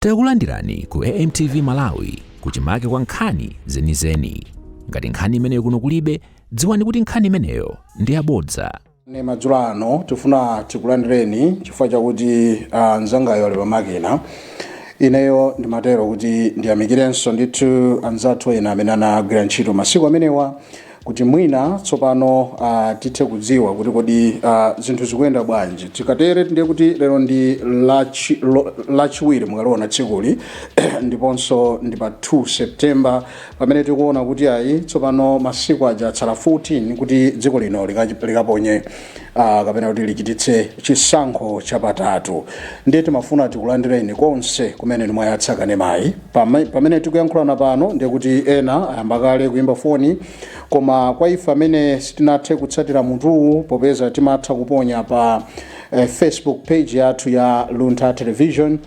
Takulandirani ku AMTV Malawi, kuchimake kwa nkhani zenizeni. Ngati nkhani imeneyo kuno kulibe, dziwani kuti nkhani imeneyo ndi yabodza. Ne madzulo ano tifuna tikulandireni chifukwa chakuti anzangayo ali pamakina. Ineyo ndimatero kuti ndiyamikirenso ndithu anzathu ena amene anagwira ntchito masiku amenewa kuti mwina tsopano tithe kudziwa kuti kodi zinthu zikuyenda bwanji. Tikatere ndiye kuti lero ndi Lachiwiri, mukaliona tsikuli, ndiponso ndi pa 2 September, pamene tikuona kuti ayi, tsopano masiku aja atsala 14 kuti dziko lino likaponye kapena kuti lichititse chisankho chapatatu. Ndiye timafuna tikulandireni konse kumene mwayatsa kanemayi. Pamene tikuyankhulana pano ndiye kuti ena ayamba kale kuyimba foni, koma kwa ife amene sitinathe kutsatira mutuwu, popeza timatha kuponya pa Facebook page yathu ya Luntha Television,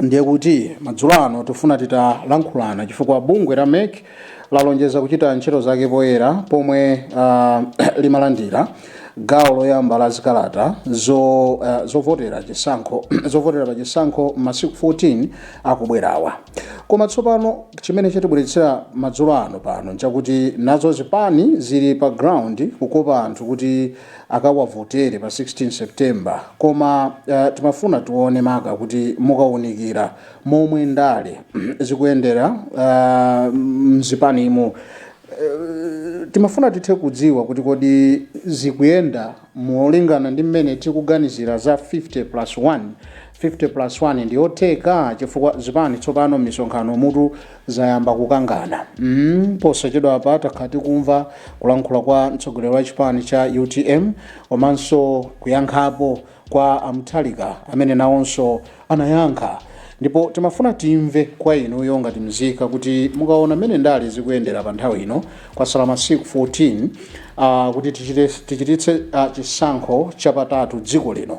ndiye kuti madzulo ano tifuna titalankhulana chifukwa bungwe la MEC lalonjeza kuchita ntchito zake poyera pomwe limalandira gawo loyamba la zikalata zovotera chisankho, zovotera pa chisankho masiku 14 akubwerawa. Koma tsopano chimene chatibweretsera madzulo ano pano nchakuti nazo zipani zili pa ground kukopa anthu kuti akawavotere pa 16 September. Koma timafuna tione maka kuti mukaunikira momwe ndale zikuyendera mzipanimo, timafuna tithe kudziwa kuti kodi zikuyenda molingana ndi mmene tikuganizira za 50 plus 1? 50 plus 1 ndiyotheka? Chifukwa zipani tsopano m'misonkhano mutu zayamba kukangana. Posachedwa apa takhala tikumva kulankhula kwa mtsogoleri wa chipani cha UTM komanso kuyankhapo kwa a Mutharika amene nawonso anayankha. Ndipo timafuna timve kwa inuyo ngati mzika kuti mukaona mmene ndale zikuyendera pa nthawi ino, kwasala masiku 14 kuti tichititse chisankho chapatatu dziko lino,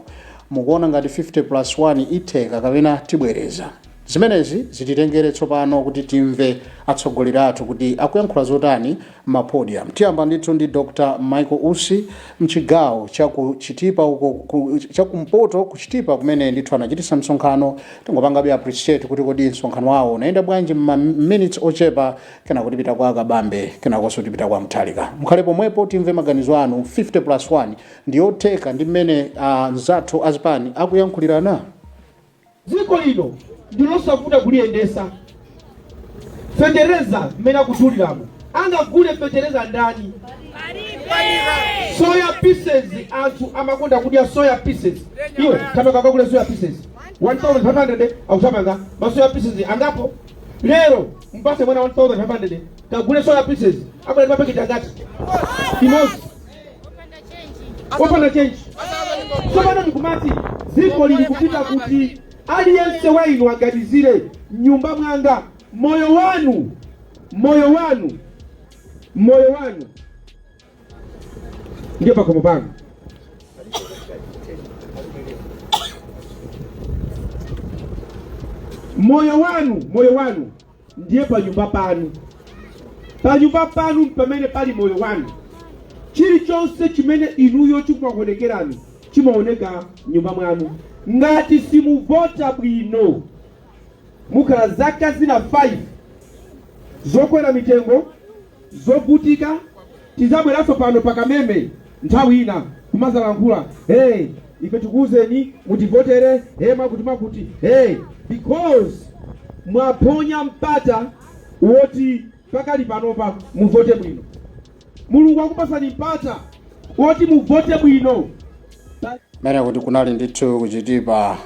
mukuona ngati 50 plus 1 itheka kapena tibwereza? Zimenezi zititengere tsopano kuti timve atsogoleri athu kuti akuyankhula zotani ma podium. Tiyamba ndithu ndi Dr Michael Usi mchigawo chaku Chitipa uko, chakumpoto ku Chitipa, kumene ndithu anachitisa msonkhano. Tingopangabe appreciate kuti kodi msonkhano wawo unayenda bwanji ma minutes ochepa, kenako tipita kwa Kabambe, kenakonso tipita kwa Mutharika. Mukhale pomwepo timve maganizo anu. 50 plus 1 ndiyotheka ndi mmene nzathu azipani akuyankhulirana? Dziko lino ndilosavuta kuliyendesa. Fetereza mmene akuduliramo, angagule fetereza ndani? Soya pieces, anthu amakonda kudya soya pieces. Iwe thamanga kakule soya pieces 1500, akuthamanga ma soya pieces angapo. Lero mpase mwana 1500 kagule soya pieces, abwera mapaketi angati? Imodzi, opanda change. Tsopano ndikumati dziko lili kupita kuti? Aliyense wa inu aganizire mnyumba mwanga, moyo wanu, moyo wanu, moyo wanu ndiye pakhomo panu. Moyo wanu, moyo wanu ndiye panyumba panu. Panyumba panu pamene pali moyo wanu. Chilichonse chimene inuyo chikumakuonekerani chimaoneka mnyumba mwanu. Ngati simuvota bwino, mukhala zaka zina 5 zokwera mitengo, zovutika. Tizabweranso pano pakameme nthawi ina kumazalankhula, "Hey, ife tikuwuzeni mutivotere, hey, makuti makuti, hey," because mwaphonya mpata woti pakali panopa muvote bwino. Mulungu akupasani mpata woti muvote bwino. Mene kuti kunali ndithu kuchitipa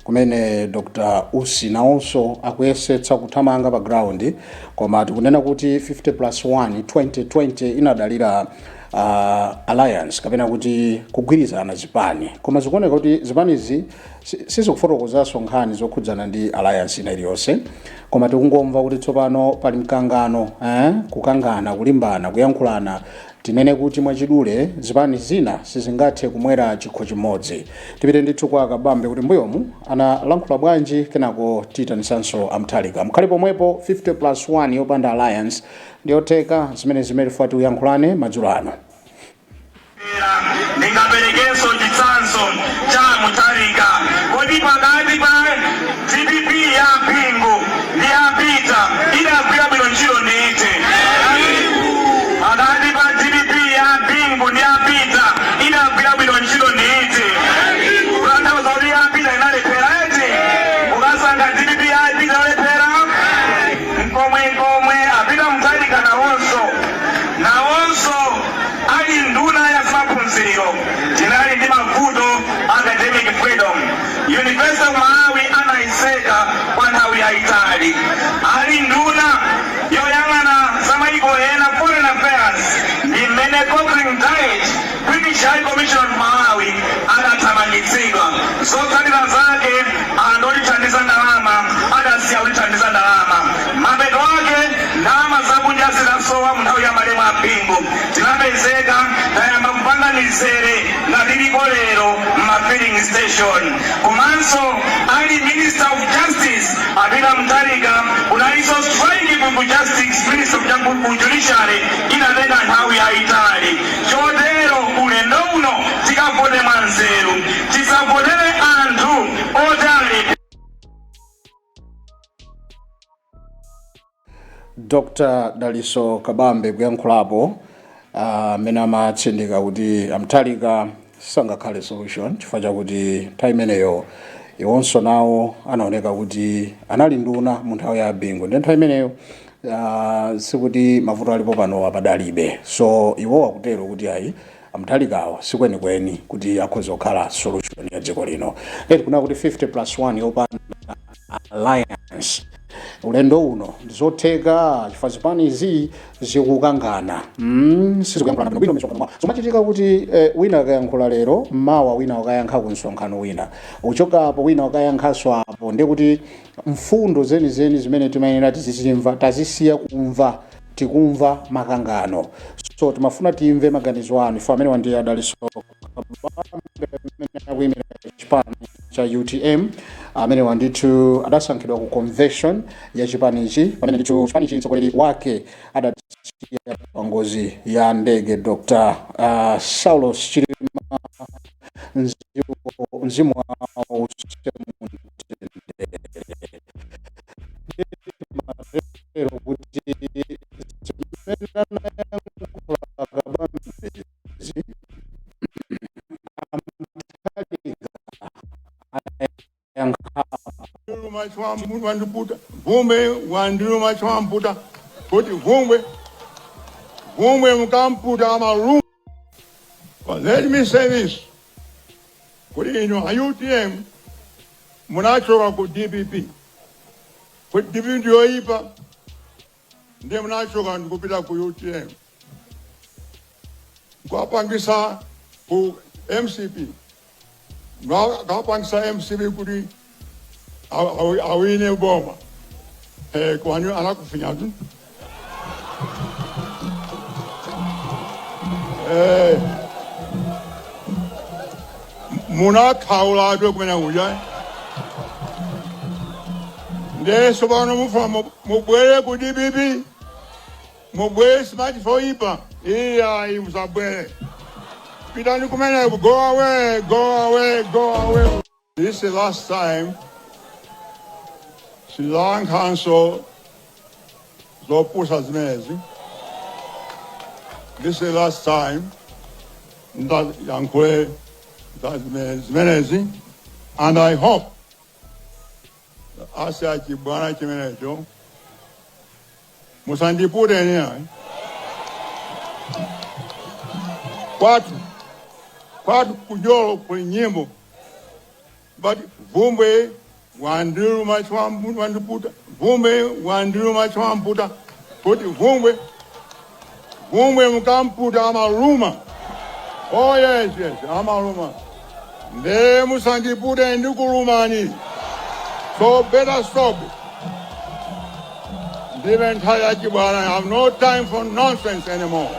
kumene Dr Usi nawonso akuyesetsa kuthamanga pa ground. Koma tikunena kuti 50 plus 1 2020 inadalira alliance kapena kuti kugwirizana zipani, koma zikuoneka kuti zipanizi sizikufotokozanso nkhani zokhudzana ndi alliance ina iliyonse. Koma tikungomva kuti tsopano pali mkangano, eh? Kukangana, kulimbana, kuyankhulana. Tinene kuti mwachidule zipani zina sizingathe kumwera chikho chimodzi. Tipite ndithu kwa Kabambe kuti mbuyomu analankhula bwanji, kenako tiyitanisanso a Mutharika. Mukhale pomwepo. 50 plus 1 yopanda alliance ndiyotheka? Zimene zimene tifuna tiyankhulane madzulo ano. Ndingaperekenso chitsanzo cha Mutharika. Kodi pakati pa DPP ya Bingu ndi ya Peter idagwira bwino ntchito ndi iti? Pakati pa DPP ya Bingu ndi ya Peter, idagwira bwino ntchito ndi iti? Kutanthauza kuti ya Peter inalephera, eti? Mukasankha DPP ya Peter yolephera. Nkomwe nkomwe a Peter Mutharika nawonso, nawonso ali nduna ya zamaphunziro, tinali ndi mavuto academic freedom. University of Malawi anayitseka kwa nthawi yayitali. Ali nduna yoyang'ana za mayiko ena, foreign affairs, ndi mmene Cochrane Dyet, British High Commission of Malawi, adathamangitsidwa. Zotsatira zake, anthu otithandiza ndalama adasiya kutithandiza ndalama. Mapeto ake, ndalama zakunja zidasowa. Mu nthawi ya malemu a Bingu tinapezeka tayamba kupanga mizere ngati ilipo lero mma filling station. Komanso ali Minister of Justice a Peter Mutharika, kunalinso strike ku justice minister ku judiciary, inatenga nthawi yayitali. Chotero ulendo uno tikavote mwanzeru, tisavotere anthu otali. Dr Dalitso Kabambe kuyankhulapo amene amatsindika kuti a Mutharika sangakhale solution chifukwa chakuti nthawi imeneyo iwonso nawo anaoneka kuti anali nduna mu nthawi ya Bingu, ndi nthawi imeneyo sikuti mavuto alipo pano apadalibe. So iwo akutero kuti ayi, a Mutharikawo sikwenikweni kuti akhoza kukhala solution ya dziko lino. Eti kuna kuti 50 plus 1 yopanda alliance ulendo uno ndizotheka, chifukwa zipani izi zikukangana, sizikuyankhulana bwinobwino misonkhano mwawo. Zomachitika kuti wina akayankhula lero, mawa wina wakayankha ku msonkhano wina, uchokapo wina wakayankhanso apo, ndiye kuti mfundo zenizeni zimene timayenera tizizimva tazisiya kumva, tikumva makangano. So timafuna timve maganizo anu. Ife amene wandiye a Dalitso Kabambe amene akuyimira chipani cha UTM, amene wandithu adasankhidwa ku convention ya chipanichi, pamene ndithu chipanichi mtsogoleri wake adatisiya pa ngozi ya ndege, Dr Saulos Chilima, mzimu wawo uuse mumtendere. Matero kuti zimene anayankhula Kabambezi, a Mutharika anayankhapo. Wandiputa vumbe, wandiluma chwamputa kuti vumbwe, vumbwe mukamputa amaluma. But let me say this, kuti inu a UTM munachoka ku DPP, kuti DPP ndiyoipa, ndiye munachoka ndikupita ku UTM, kuwapangisa ku MCP, kuwapangisa MCP kuti awine boma. Kwani anakufinyatu. Munakhaulatu kumene kuja. Ndiye tsopano mufuna mubwere ku DPP, mubwere smart foipa. Iyayi, musabwere, pitani kumeneko. Go away, go away, go away. This is the last time sindiyankhanso zopusa zimenezi. This is the last time ndayankhule za zimenezi, and I hope asiya chibwana chimenecho. Musandipute ine ayi. Kwathu kujolo kuli nyimbo, but vumbwe wandiluma wandiputa, vumbwe wandiluma chwamputa, kuti vumbwe, vumbwe mukamputa amaluma. Oh yes, amaluma. Nde musandipute, ndikulumani. So better stop it. Ndilibe nthawi yachibwana. I have no time for nonsense anymore.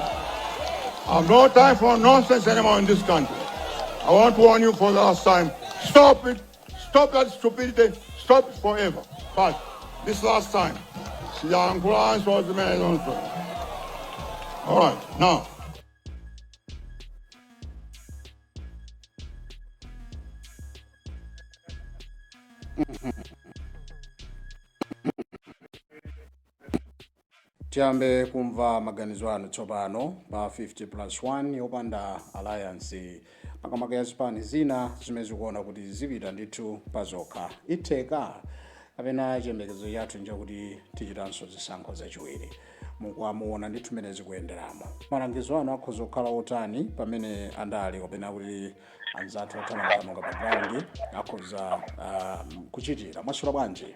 I have no time for nonsense anymore in this country. I want to warn you for the last time. Stop it. Stop that stupidity. Stop it forever. But this last time. Siyankhulanso zimene zonse. All right, now. Tiyambe kumva maganizo anu tsopano pa 50 plus 1 yopanda alliance, makamaka ya zipani zina zimene zikuona kuti zipita ndithu pazokha. Itheka kapena chiyembekezo chathu nchakuti tichitanso zisankho zachiwiri? Mukuamuona ndithu mmene zikuyenderamo, malangizo anu akhoza kukhala otani pamene andale kapena kuti anzathu othamangathamanga pa ground akhoza kuchitira? Mwaswera bwanji?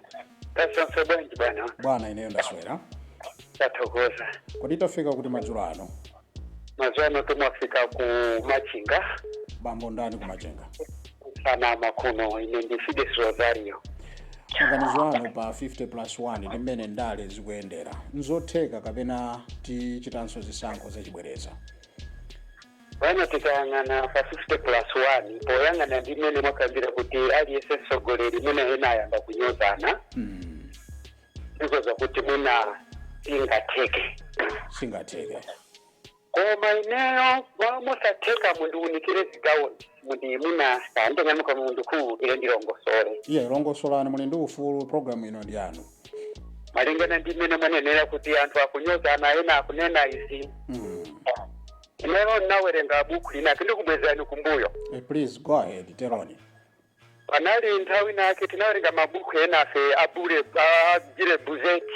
Tasonse bwanji, bwana? Bwana, ineyo ndaswera. Tathokoza. Kodi tafika kuti madzulo ano? Mazuwa ano tumwafika ku Machinga. Bambo ndani kumachinga? Sanama kuno, ine ndi Fides Rosario. Maganizo anu pa 50 plus 1 ndi mmene ndale zikuyendera, nzotheka kapena tichitanso zisankho zachibwereza? Bwana, tikayang'ana pa 50 plus 1, poyang'ana ndi mmene mwakambira kuti aliyense mtsogoleri mwina ena ayamba kunyozana, ndikoza kuti mwina ingatheke. Singatheke. Koma ineyo mosatheka, mundiunikire zigawo mundi mwina kandeng'anuka, mundikhululukire, ndilongosole. Iye, longosolani, muli ndi ufulu, programu ino ndi yanu. Malingana ndi mmene mwanenera kuti anthu akunyozana, ena akunena izi, ineyo ndinawerenga buku lina, tindikubwezani kumbuyo. Please go ahead, teroni. Panali nthawi inake tinawerenga mabuku enafe abule agire buzeti.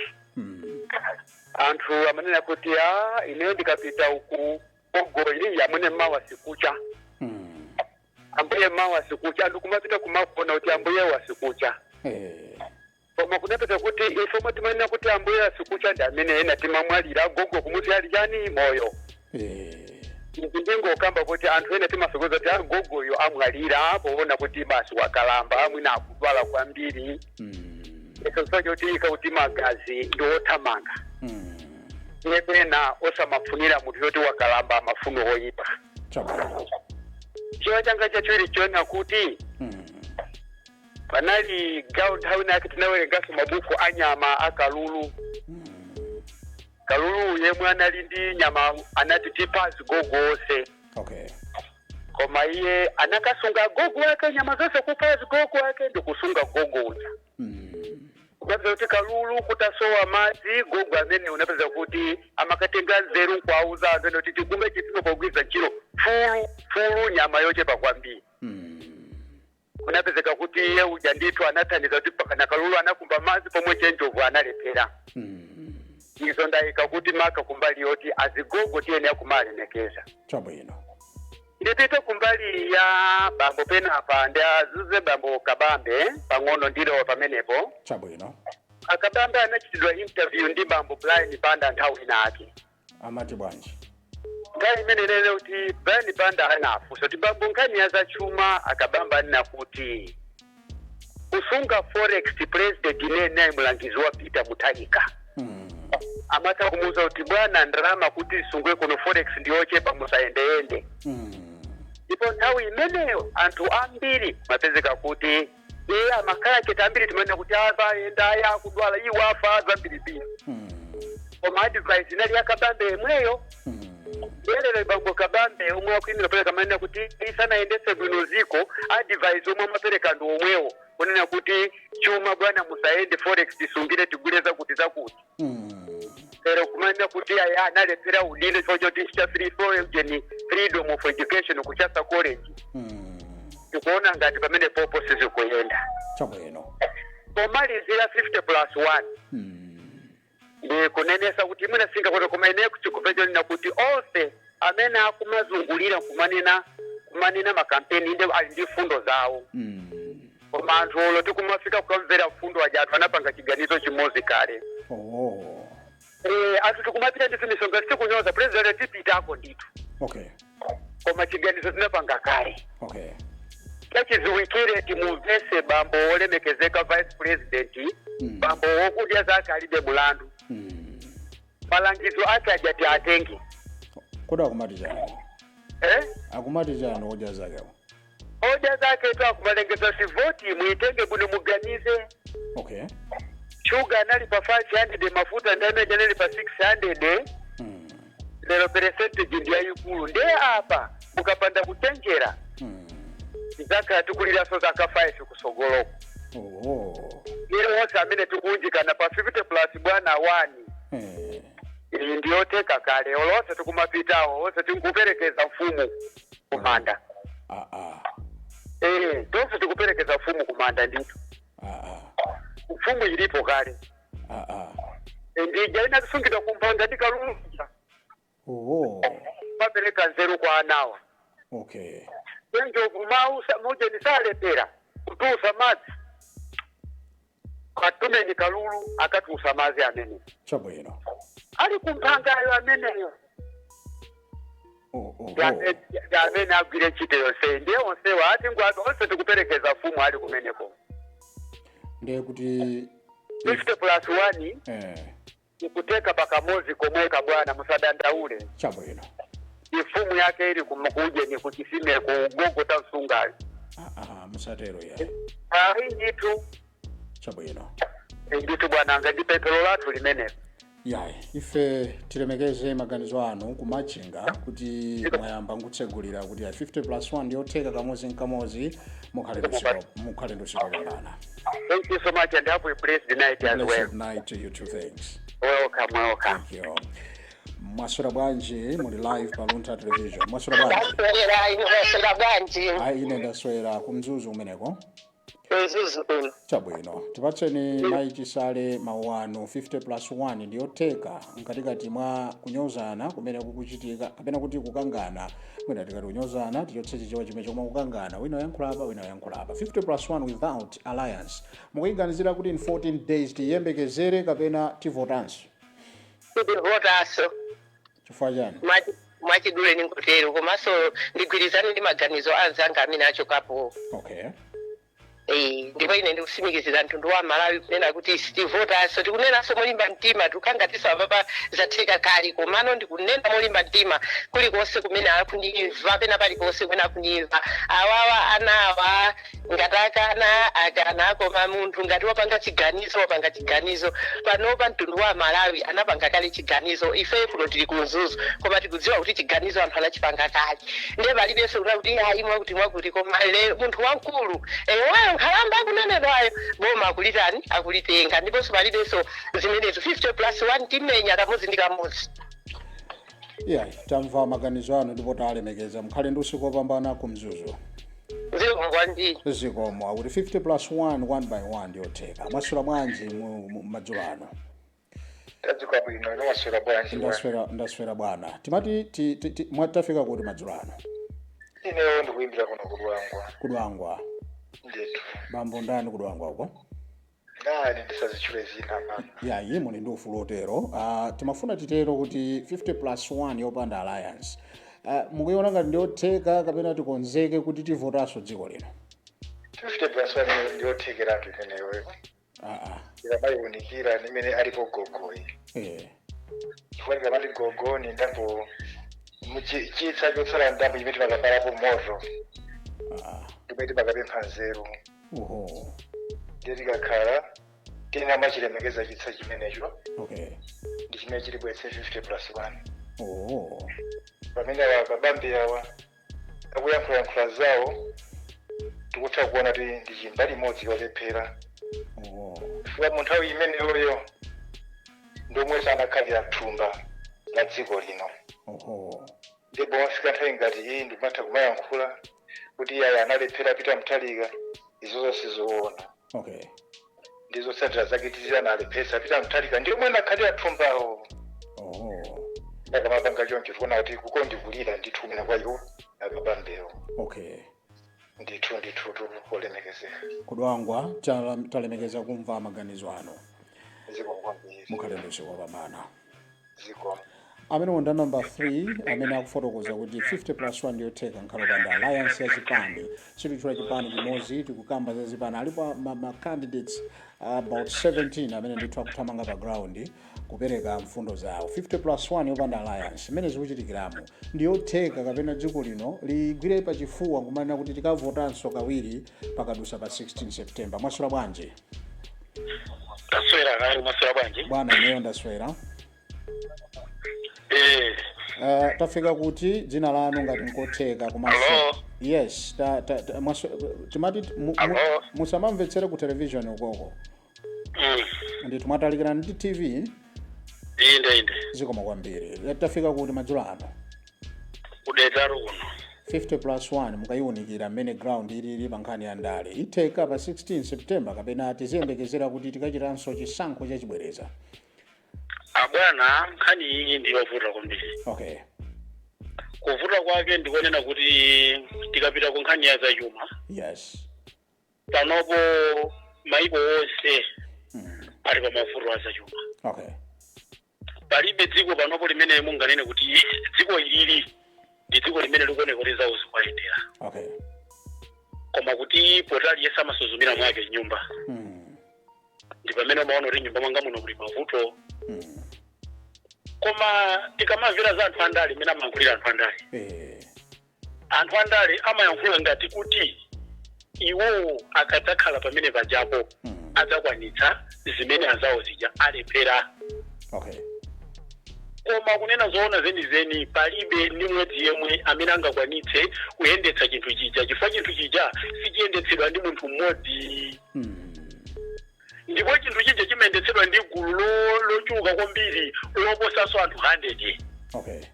Anthu amanena kuti a ineyo ndikapita uku ogoyi amene mawa sikucha, ambuye mawa sikucha. Anthu kumapita kumakuona kuti ambuye wasikucha. Koma kunapeza kuti ife omwe timanena kuti ambuye asikucha ndi amene ena timamwalira, gogo kumuti ali chani moyo. Izi ndingokamba kuti anthu ena timasokoza kuti agogoyo amwalira poona kuti basi wakalamba, mwina akudwala kwambiri. Iso chotika kuti magazi ndi othamanga. Iye pena osamafunira munthu yoti wakalamba mafuno oyipa. Chabwino. Chiwa changa chachiwiri chiona kuti panali gawo nthawi nake tinawerenganso mabuku anyama akalulu. Kalulu yemwe anali ndi nyama anati tipha azigogo onse. Koma iye anakasunga gogo wake, nyama zonse kupha azigogo wake ndikusunga gogo uja. Unapeza kuti kalulu kutasowa madzi, gogo amene unapeza kuti amakatenga nzeru nkuauza anthu ene kuti tikumbe chitsime pogwiza ntchito fulu fulu, nyama yochepa kwambiri. Kunapezeka kuti iye uja ndithu anathandiza kuti pakana kalulu anakumba madzi pomwe chenjovu analephera. Izo ndayika kuti maka kumbali yoti azigogo tiyenera kumalemekeza. Chabwino. Ndipite kumbali ya bambo penapa, ndi azuze bambo Kabambe pang'ono, ndilowa pamenepo. Chabwino. Akabambe anachitidwa interview ndi bambo Brian Banda nthawi inake. Amati bwanji? Nthawi imene inene kuti Brian Banda anafunsa kuti bambo, nkhani ya zachuma, akabamba anena kuti kusunga forex, president inene mulangizi wa Peter Mutharika amatha kumuwuza kuti bwana, ndalama kuti isungwe kuno forex ndiyochepa, musayendeyende. Ndipo nthawi imeneyo anthu ambiri mapezeka kuti iye amakhala chete, ambiri timanena kuti azayenda aya akudwala iwo afa zambirimbiri. Koma advice inali yakabambe yemweyo. Lero bambo Kabambe omwe akuimira pereka manena kuti isanayendese bwino ziko, advice omwe amapereka ndi omwewo kunena kuti chuma bwana musayende, forex tisungire, tigule zakuti zakuti. Pero kumanena kuti aya analephera udindo chifukwa choti cha free for freedom of education ku Chancellor College, tikuona ngati pamene popo sizikuyenda. Chabwino. Pomalizira 50 plus 1, ndi kunenesa kuti mwina singakote, koma ine kuchikupecho nina kuti onse amene akumazungulira kumanena makampeni inde ali ndi fundo zawo, koma anthu olo tikumafika kukamvera fundo aja, anthu anapanga chiganizo chimodzi kale. Anthu tikumapita ndithu misonkhano, tikunyoza president, tipitako ndithu, koma chiganizo tinapanga kale. Chachiziwikire timumvese bambo wolemekezeka vice president, bambo wokudya zake alibe mulandu, malangizo ake ajati atenge. Kodi akumati chani? Eh? Akumati chani odya zakewo? Odya zake tu akumalengeza sivoti muitenge bwino, muganize. Shuga anali pa 500, mafuta ndi amene anali pa 600. Lero percentage ndi yayikulu, ndiye apa mukapanda kuchenjera, tizakhala tikuliraso zaka 5 kusogoloko. Lero onse amene tikuunjikana pa 50 plus bwana 1. Iyi ndiyoteka kale, olonse tikumapitawo, onse tikuperekeza mfumu kumanda. Ah, ah. Eh, tonse tikuperekeza mfumu kumanda ndithu. Ah, ah. Mfumu ilipo kale. Ah, ah. Eh, ndija inakusungidwa kumphanga ndikaluluja. Oho. Papereka nzeru kwa anawa. Okay. Enjovu mausa muje nisalepera kutuusa madzi, katumeni kalulu akatuusa madzi amene Chabwino. Ali kumphangayo ameneyo. Oh, oh, Ndi ndi amene agwire ntchito yonse, ndiye onsewa ati ngwabe onse tikuperekeza mfumu ali kumeneko. Ndiye kuti 50 plus 1 ikuteka pakamozi komweka, bwana, musadandaule. Chabwino. Ifumu yake ili kumukuje ni kuchisime kugogota msungayo. Ah, ah, musatero ya. Ayi ndithu. Chabwino. Ndithu bwananga, ndi pemphero lathu limenelo. Yayi, ife tilemekeze maganizo anu kumachinga kuti mwayamba nkutsegulira kuti ya 50 plus 1 ndiyotheka kamodzi nkamodzi. Mukhale ndi usiku wopambana. Thank you so much and have a blessed night as well. Blessed night to you too, thanks. Welcome, welcome. Thank you. Mwaswera bwanji? Muli live pa Luntha Television. Mwaswera bwanji? Ndaswera, inu mwaswera bwanji? Ayi, ine ndaswera. Kumzuzu umeneko? Mzuzu kuno. Chabwino, tipatseni mayi Chisale mawu anu. 50 plus 1 ndiyotheka mkatikati mwa kunyozana kumene kukuchitika, kapena kuti kukangana? Mwina tikati kunyozana tichotse Chichewa chimene chomwe kukangana, wina wayankhula apa, wina wayankhula apa. 50 plus 1 without alliance, mukuyiganizira kuti in 14 days tiyembekezere kapena tivotanso? Tivotanso. Chifukwa chani? Mwachidule ningotero, komanso ndigwirizane ndi maganizo anzanga amene achokapo. Eh, ndipo ine ndikusimikizira mtundu wa Malawi kunena kuti sitivotanso. Tikunenanso molimba mtima, tikukangatiso apapa zatheka kale, komano ndikunena molimba mtima kulikonse kumene akundimva, pena paliponse kumene akundimva, awawa anawa ngati akana akana, koma munthu ngati wapanga chiganizo, wapanga chiganizo. Panopa mtundu wa Malawi anapanga kale chiganizo. Ife kuno tili ku Mzuzu, koma tikudziwa kuti chiganizo anthu anachipanga kale, ndiye palibenso kuna kuti ayi mwakuti mwakuti. Koma lero munthu wamkulu eweyo nkhalamba akunenedwayo, boma akulitani, akulitenga, ndiponso palibenso zimenezo. 50 plus 1 timenya kamodzi ndi kamodzi. Yeah, tamva maganizo anu ndipo talemekeza. Mukhale ndi usiku wopambana ku Mzuzu. Zikomo kwambiri. Zikomo. Akuti 50 plus 1, 1 by 1 ndiyotheka. Mwaswera bwanji madzulo ano? Tadzuka bwino, inu mwaswera bwanji? Ndaswera, ndaswera bwana. Timati mwatafika kuti madzulo ano? Ineyo ndikuyimbira kuno kuDwangwa. KuDwangwa? Ndithu. Bambo ndani kuDwangwa uko? Nani, ndisazitchule zina mama. Yayi, muli ndi ufulu otero. Timafuna titero kuti 50 plus 1 yopanda alliance, mukuiona ngati ndiyotheka kapena tikonzeke kuti tivotanso dziko lino? 50 plus 1 ndiyothekeratu imeneyo. Ah, ah. Ikamayiunikira nimene alipo gogoyi, chifukwa tikamati gogo ni ndambo chitsa chotsala, ndambo chimene timakapalapo moto, chimene timakapempha nzeru. Ndiye tikakhala tena machilemekeza chitsa chimenecho, ndi chimene chilibwetse 50 plus 1. Pamene awa akabambe awa akuyankhulayankhula zawo, tikutha kuona kuti ndi chimbali imodzi yolephera, chifukwa mu nthawi imeneyoyo ndomwe sanakhalira thumba la dziko lino. Ndipo wafika nthawi ngati iyi ndikumatha kumayankhula kuti iye analephera Peter Mutharika, izozo sizoona. Ndizotsatira zake tizi analephetsa Peter Mutharika ndiyo mwene akhalira thumbawo. Akamapanga choncho, tikuona kuti kukondikulira ndithu kumene kwa iwo akabambewo. Ndithu, ndithu, olemekezeka. KuDwangwa, talemekeza kumva maganizo anu. Zikomo kwambiri. Mukhale ndi usiku wopambana. Zikomo. Amene wanda number 3 amene akufotokoza kuti 50 plus 1 ndiyotheka nkhalo panda alliance ya chipani. Sititchula chipani chimodzi, tikukamba za zipani. Alipo ma candidates about 17 amene ndithu akuthamanga pa ground kupereka mfundo zawo. 50 plus 1 yopanda alliance imene zikuchitikiramo ndiyotheka kapena dziko lino ligwire pachifuwa nkumanena kuti tikavotanso kawiri pakadusa pa 16 September? Mwaswera bwanji? Taswera kale, mwaswera bwanji? Bwana, ineyo ndaswera. Tafika kuti? Dzina lanu ngati nkotheka komanso. Hello? Yes, timati Hello? musamamvetsere ku television ukoko. Ndithu mwatalikirana ndi TV. Inde, inde. Zikomo kwambiri. Tafika kuti madzulo ano? Ku Dedza kuno. 50 plus 1, mukayiwunikira mmene ground ilili pa nkhani ya ndale, itheka pa 16 September kapena tiziyembekezera kuti tikachitanso chisankho chachibwereza? Abwana, nkhani iyi ndi yovuta kwambiri. Kuvuta kwake ndikonena kuti tikapita ku nkhani ya zachuma, panopo maiko onse ali pa mavuto a zachuma. Palibe dziko panopo limene munganene kuti dziko ilili ndi dziko limene likuoneka kuti zawo zikuyendera. Koma kuti poti aliyense amasuzumira mwake nyumba, ndi pamene umaona kuti nyumba mwanga muno muli mavuto. Koma tikamamvera za anthu andale, imene amayankhulira anthu andale, anthu andale amayankhula ngati kuti iwowo akadzakhala pamene pajapo adzakwanitsa zimene anzawo zija alephera. Koma kunena zoona zenizeni, palibe ndi mmodzi yemwe amene angakwanitse kuyendetsa chinthu chija, chifukwa chinthu chija sichiyendetsedwa ndi munthu mmodzi. Ndipo chinthu chija chimayendetsedwa ndi gulu lochuluka kwambiri, loposanso anthu 100.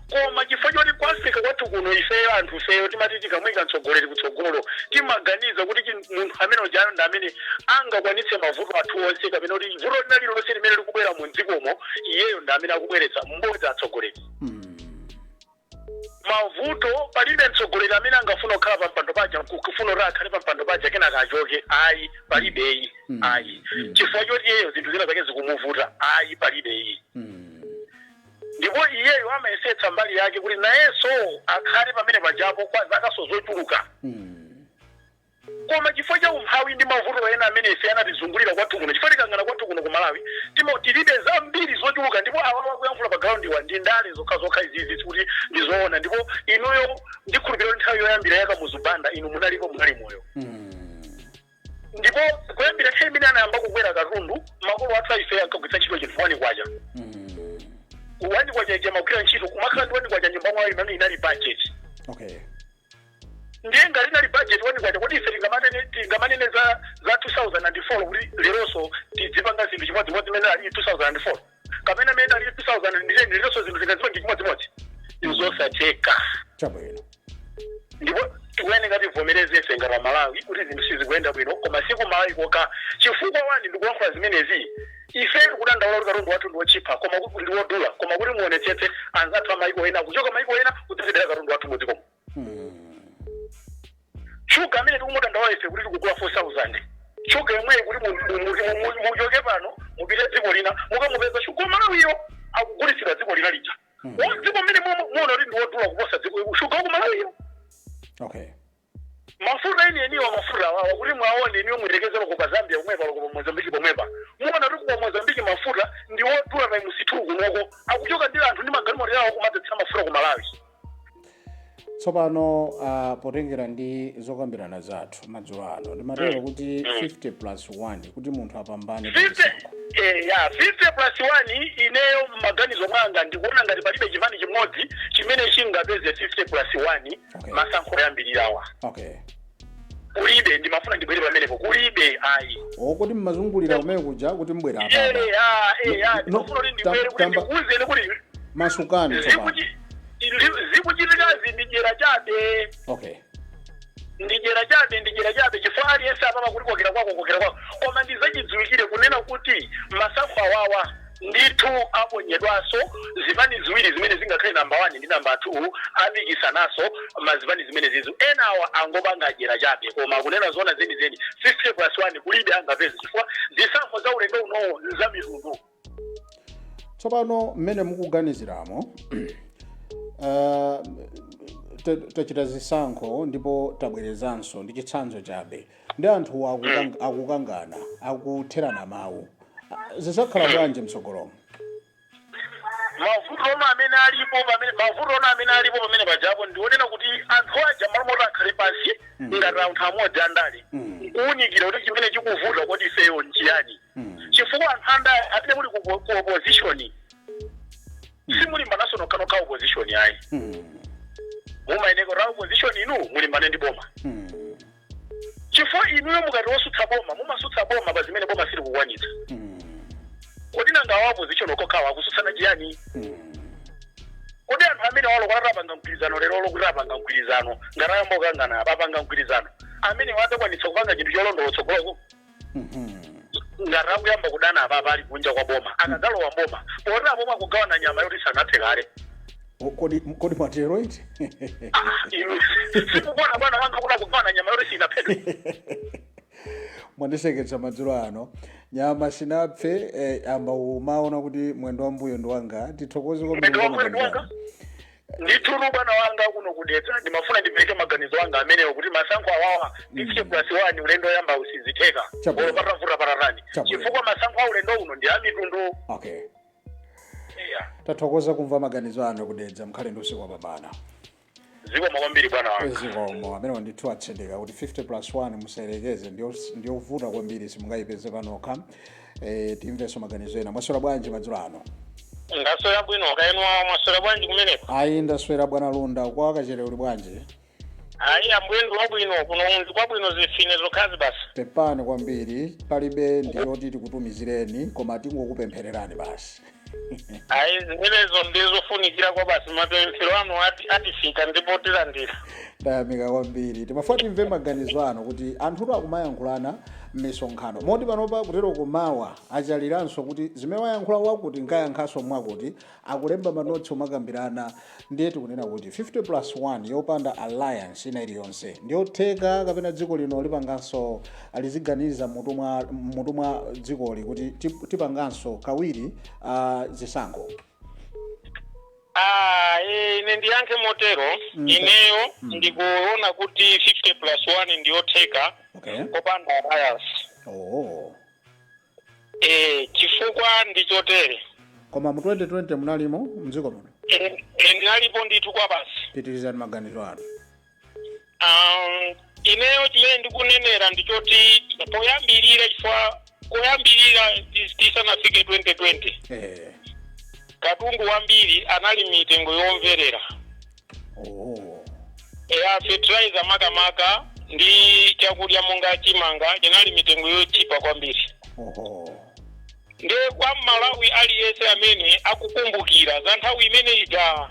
Koma chifukwa choti ku Africa kwathu kuno ifeyo anthu ifeyo timati tikamuyika mtsogoleri kutsogolo, timaganiza kuti munthu amene ujayo ndi amene angakwanitse mavuto athu onse, kapena kuti vuto lina lililonse limene likubwera mu dzikomo iyeyo ndi amene akubweretsa. Mbodza atsogoleri. Mavuto, palibe mtsogoleri amene angafuna kukhala pa mpando paja, kufuna kuti akhale pa mpando paja kenaka achoke, ayi, palibeyi, ayi. Chifukwa choti iyeyo zinthu zina zake zikumuvuta, ayi, palibeyi. Ndipo iyeyo amayesetsa mbali yake kuti nayenso akhale pamene pajapo kwa zakaso zochuluka. Koma chifukwa cha umphawi ndi mavuto ena amene ife anatizungulira kwathu kuno, chifukwa tikangana kwathu kuno ku Malawi tilibe zambiri zochuluka. Ndipo awawa akuyankhula pa ground wa ndi ndale zokha zokha izizi, sikuti ndizoona. Ndipo inuyo ndikhulupirira kuti nthawi yoyambira ya Kamuzu Banda inu munalipo, munali moyo. Ndipo kuyambira nthawi imene anayamba kukwera katundu, makolo athu aife ankagwiritsa ntchito chinthu 1 kwacha. 1 kwacha ija amagwira ntchito, kumakhala ndi 1 kwacha nyumba mwawo, imene inali budget. Ndiye ngati inali budget 1 kwacha, kuti ife tingamanene za 2004 kuti leronso tidzipanga zinthu chimodzimodzi imene ali 2004 kapena imene ali 2010, leronso zinthu tingazipange chimodzimodzi? Zosatheka. Ndipo tikuyeneka tivomereze ife ngati Malawi kuti zinthu sizikuyenda bwino, koma siku Malawi kokha. Chifukwa wani ndikulankhula zimenezi? Ife tikudandaula kuti katundu wathu ndi wochipa, koma ndi wodula, koma kuti muonetsetse, anzathu amaiko ena kuchoka maiko ena kudzatibera katundu wathu mudzikomo. Shuga amene tikumudandaula ife kuti tikugula 4000, shuga yomweyi kuti muchoke pano mupite dziko lina, mukamupeza shuga Malawiyo akugulitsidwa dziko lina lija. Dziko mmene muona kuti ndi wodula kuposa dziko, shuga waku Malawiyo. Mafuta eni eniwa, mafuta awawa, kuti mwaone eniwo, muyerekezero pa Zambia pomwepa, loko pa Mozambiki pomwepa, muona kuti ku Mozambiki mafuta ndi wodula times 2 kunoko. Akuchoka ndi anthu ndi magalimoto yawo kumadzetsera mafuta ku Malawi. Tsopano potengera ndi zokambirana zathu madzulo ano, ndimatero kuti 50 plus 1 kuti munthu apambane pa 50 chisankho. Ya, 50 plus 1, ineyo mmaganizo mwanga ndikuona ngati palibe chipani chimodzi chimene chingapeze 50 plus 1 masankho oyambirirawa. Kulibe. Ndimafuna ndibwere pamenepo, kulibe, ayi. Okuti mmazungulira kumene kuja kuti mbwera apapa. Eya. No, Ndimafuna kuti ndibwere kuti ndikuwuzeni kuti masukani tsopano. Zikuchitikazi ndidyera chabe. Ndidyera chabe, ndidyera chabe, chifukwa aliyense apapa kuti kokera kwako, kokera kwako. Koma ndizachidziwikire kunena kuti masankho awawa ndithu aponyedwanso. Zipani ziwiri zimene zingakhale namba 1 ndi namba 2 apikisanaso mazipani zimene zizo. Enawa angopanga dyera chabe. Koma kunena zoona zenizeni, 50 plus 1 kulibe angapeze, chifukwa zisankho za ulendo unowo za mitundu. Tsopano mmene mukuganiziramo, tachita zisankho ndipo tabwerezanso, ndi chitsanzo chabe, ndi anthu akukangana, akutherana mawu, zizakhala bwanji mtsogolomo? Mavuto omwe amene alipo pamene, mavuto omwe amene alipo pamene pajapo, ndionena kuti anthu aja malo moti akhale pansi ngati anthu amodzi andale kuwunikira kuti chimene chikuvuta kodi ifeyo nchiyani, chifukwa anthu andale amene muli ku opposition simulimbanaso nokhanokha opposition, ayi. Mumayeneka kuti opposition inu mulimbane ndi boma, chifukwa inuyo mukati wosutsa boma, mumasutsa boma pa zimene boma silikukwanitsa. Kodi nanga wa opposition okokhawa akusutsana chiyani? Kodi anthu amene walo apanga mgwirizano lero, lokuti apanga mgwirizano, ngati ayamba kukangana apanga mgwirizano, amene wadzakwanitsa kupanga chinthu cholondola tsogoloko? Ngati akuyamba kudana apapa ali kunja kwa boma, akadzalowa mboma, poti aboma akugawana nyama yoti sanaphe kale. O, kodi mwatero iti? Ah, inu sikukuona, bwana wanga, kuda kugawana nyama yoti sinaphedwe. Mwandiseketsa madzulo ano. Nyama sinapfe, amba umaona kuti mwendo wa mbuyo ndi wanga. Tithokoze kwambiri. Mwendo wa mbuyo ndi wanga. Ndithu, bwana wanga, kuno kudetsa ndimafuna ndipereke maganizo anga amenewo kuti masankho awawa, 50 plus 1, ulendo oyamba usizitheka. Chabwino. Olo patavuta patatani, chifukwa masankho a ulendo uno ndi a mitundu. Yeah. Tathokoza kumva maganizo anu kudedza. Mkhale ndi usiku wapambana. Zikomo kwambiri, bwana wanga. Zikomo. Amene ndithu atsindika kuti 50 plus 1 musayerekeze, ndiyovuta kwambiri, simungayipeze panokha. Timvenso maganizo ena. Mwaswera bwanji madzulo ano? Ndaswera bwino, kaenwa mwaswera bwanji kumeneko? Ayi, ndaswera, bwana Lunda. Kwa Kachere uli bwanji? Ayi, ambuye ndi wabwino, kuno ndi kwabwino, zifine zokhazi basi. Pepani kwambiri, palibe ndiyoti tikutumizireni, koma tingokupemphererani basi. Ayi, zimenezo ndizofunikira kwa basi, mapemphero anu atifika ndipo tilandira. Ndayamika kwambiri. Timafuna timve maganizo anu kuti anthutu akumayankhulana m'misonkhano, moti panopa kutero kumawa achaliranso kuti zimene wayankhula wakuti nkayankhaso mwakuti, akulemba manotsi omakambirana. Ndiye tikunena kuti 50 plus 1 yopanda alliance ina iliyonse ndiyotheka, kapena dziko lino lipanganso liziganiza mutu mwa dzikoli kuti tipanganso kawiri zisankho? Ah, ine ndiyankhe motero. Ineyo ndikuona kuti 50 plus 1 ndiyotheka kopanda alliance. Chifukwa ndichotere. Koma mu 2020 munalimo mdziko muno? Ndinalipo ndithu kwa basi. Pitirizani maganizo anu. Ineyo chimene ndikunenera ndichoti poyambirira, chifukwa koyambirira tisanafike 2020, katundu wambiri anali mitengo yomverera. Eya, fertilizer makamaka ndi chakudya monga chimanga chinali mitengo yochipa kwambiri. Ndiye kwa Malawi aliyense amene akukumbukira za nthawi imene ija,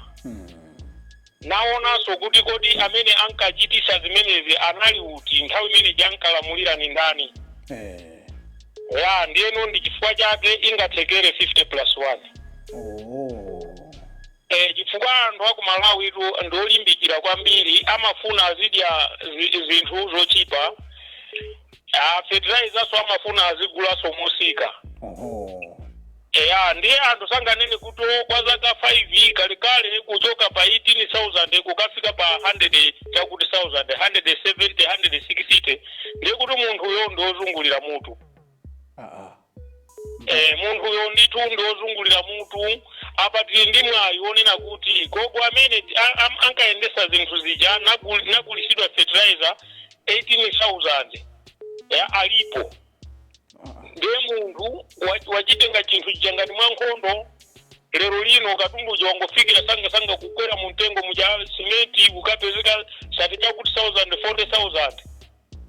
naonanso kuti kodi amene ankachitisa zimenezi anali uti, nthawi imene ija ankalamulira ni ndani? Ya, ndiyeno ndi chifukwa chake ingathekere 50 plus 1. Chifukwa anthu aku Malawi tu ndiolimbikira kwambiri, amafuna azidya zinthu zochipa. Fertilizer amafuna azigulaso mosika. Eya, ndiye anthu sanganene kuti kwa zaka 5 kalekale kuchoka pa 18,000 kukafika pa 100 chakuti 1000, 170, 160, ndiye kuti munthuyo ndiozungulira mutu. Munthuyo ndithu ndiozungulira mutu. Apa tili ndi mwayi wonena kuti gogo amene ankayendesa zinthu zija nagulisidwa fertilizer 18,000, ya, alipo. Ndiye munthu wachitenga chinthu chija ngati mwa nkhondo. Lero lino katundu uja wangofikira sangasanga kukwera mu mtengo muja, simenti ukapezeka sati chakuti 1000, 40,000.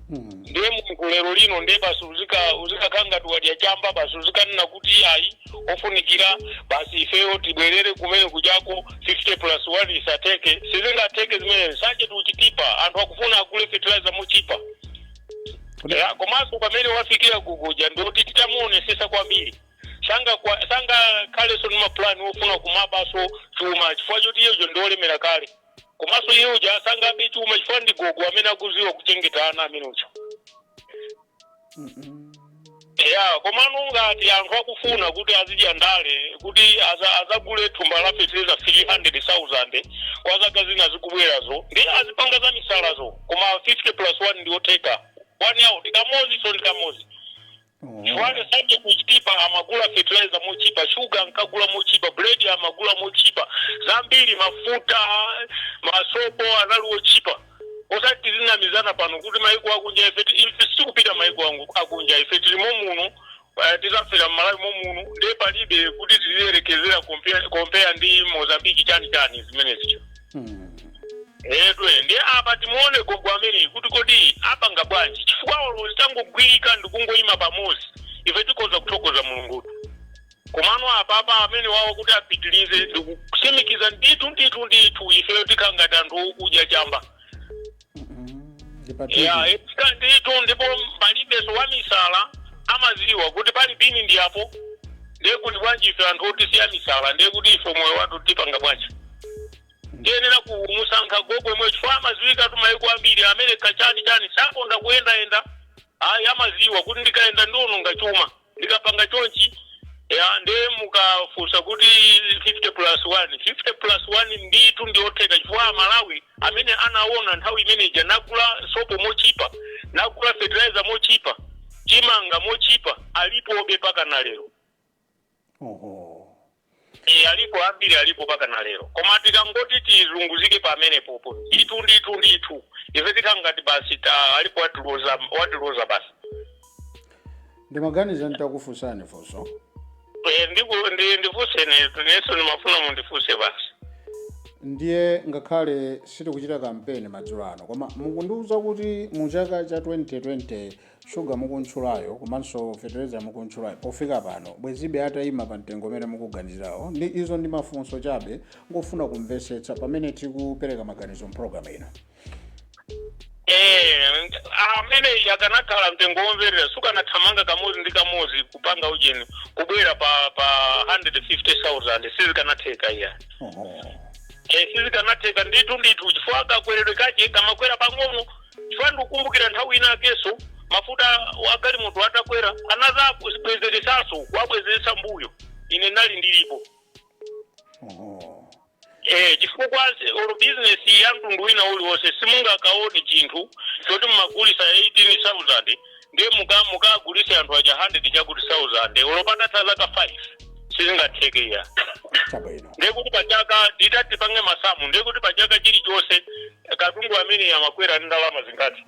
Ndiye munthu lero lino ndiye basi uzikakhala ngati wadya chamba basi, uzikanena kuti ayi, ofunikira basi ifeyo tibwerere kumene kuchako, 50 plus 1 isateke. Sizingatheke zimene sanje tikuchitipa, anthu akufuna agule fertilizer mochipa. Ya, komanso pamene wafikira kukuja ndikuti titamuonesesa kwambiri, sanga khalenso ndi mapulani ofuna kumabaso chuma, chifukwa choti iyejo ndiolemera kale. Komanso iye uja sangabe chuma chifukwa ndi gogo amene akuziwa kuchengeta ana amene uja. Ya, komano ngati anthu akufuna kuti azidya ndale kuti azagule thumba la fertilizer 300,000 kwa zaka zina zikubwerazo, ndi azipanga za misalazo. Koma 50 plus 1 ndiotheka, one out, kamozi so ndi kamozi. Chifukwa sanje kuchitipa amagula fertilizer mochipa, shuga ankagula mochipa, bread amagula mochipa, zambiri, mafuta, masopo anali ochipa. Osati tizinamizana pano kuti maiko akunja, ife sitikupita maiko akunja, ife tilimo muno, tizafera mmalawi momuno. Ndiye palibe kuti tiziyerekezera compare ndi Mozambiki, chani chani zimenezi. Edwe ndiye apa timuone gogo amene kuti kodi apanga bwanji, chifukwa olo zitangogwirika ndikungoyima pamozi, ife tikhoza kuthokoza Mulungutu. Amene wawo kuti apitilize, ndikutsimikiza ndithu ndithu ndithu, ifeyo tikhala ngati anthu okudya chamba. Ya, ndithu, ndipo palibenso wamisala amaziwa kuti pali bini ndi apo. Ndiye kuti bwanji ife anthu oti siya misala? Ndiye kuti ife moyo wathu tipanga bwanji? Tiyenera kumusankha gogo imwe, chifukwa amaziwika tumayiko ambiri amene kachani chani sakonda kuyendayenda. Ayi, amaziwa kuti ndikayenda ndiononga chuma, ndikapanga chonchi. Ya, ndiye mukafunsa kuti 50 plus 1, 50 plus 1 ndithu ndiotheka, chifukwa Amalawi amene anaona nthawi imeneja nagula sopo mochipa, nagula fertilizer mochipa, chimanga mochipa, alipobe paka na lero. E, alipo ambiri, alipo paka na lero. Koma tikangoti tizunguzike pamene popo, ndithu ndithu ndithu, ife tikangati basi ta alipo watiloza, watiloza basi. Ndimaganiza nditakufunsani funso. E, ndifunseni, nenso ndimafuna mundifunse basi. Ndiye ngakhale sitikuchita kampeni madzulo ano, koma mukundiwuza kuti mu chaka cha 2020 shuga mukuntchulayo komanso fertilizer mukuntchulayo pofika pano bwezibe atayima pa mtengo umene mukuganizirawo? Ndi izo ndi mafunso chabe, ngofuna kumvetsetsa pamene tikupereka maganizo mpulogalamu ino. Eh, amene akanakhala mtengo womverera, sukanathamanga kamodzi ndi kamodzi kupanga ujeni kubwera pa 150,000, sizikanatheka iya. Eh, sizikanatheka ndithu ndithu, chifukwa kakweredwe kache kamakwera pang'ono. Chifukwa ndikukumbukira nthawi ina akeso mafuta agalimoto atakwera, anazabwezeresanso, kuwabwezeretsa mbuyo. Ine nali ndilipo. Eh, chifukwa olo business ya mtundu wina uliwonse, simungakaone chinthu choti mumagulisa 18,000, ndiye mukagulise anthu aja 100 chakuti 1000, olo patatha zaka 5, sizingatheke iya. Ndiye kuti pachaka, titati tipange masamu, ndiye kuti pachaka chilichonse katundu amene amakwera ndi ndalama zingati?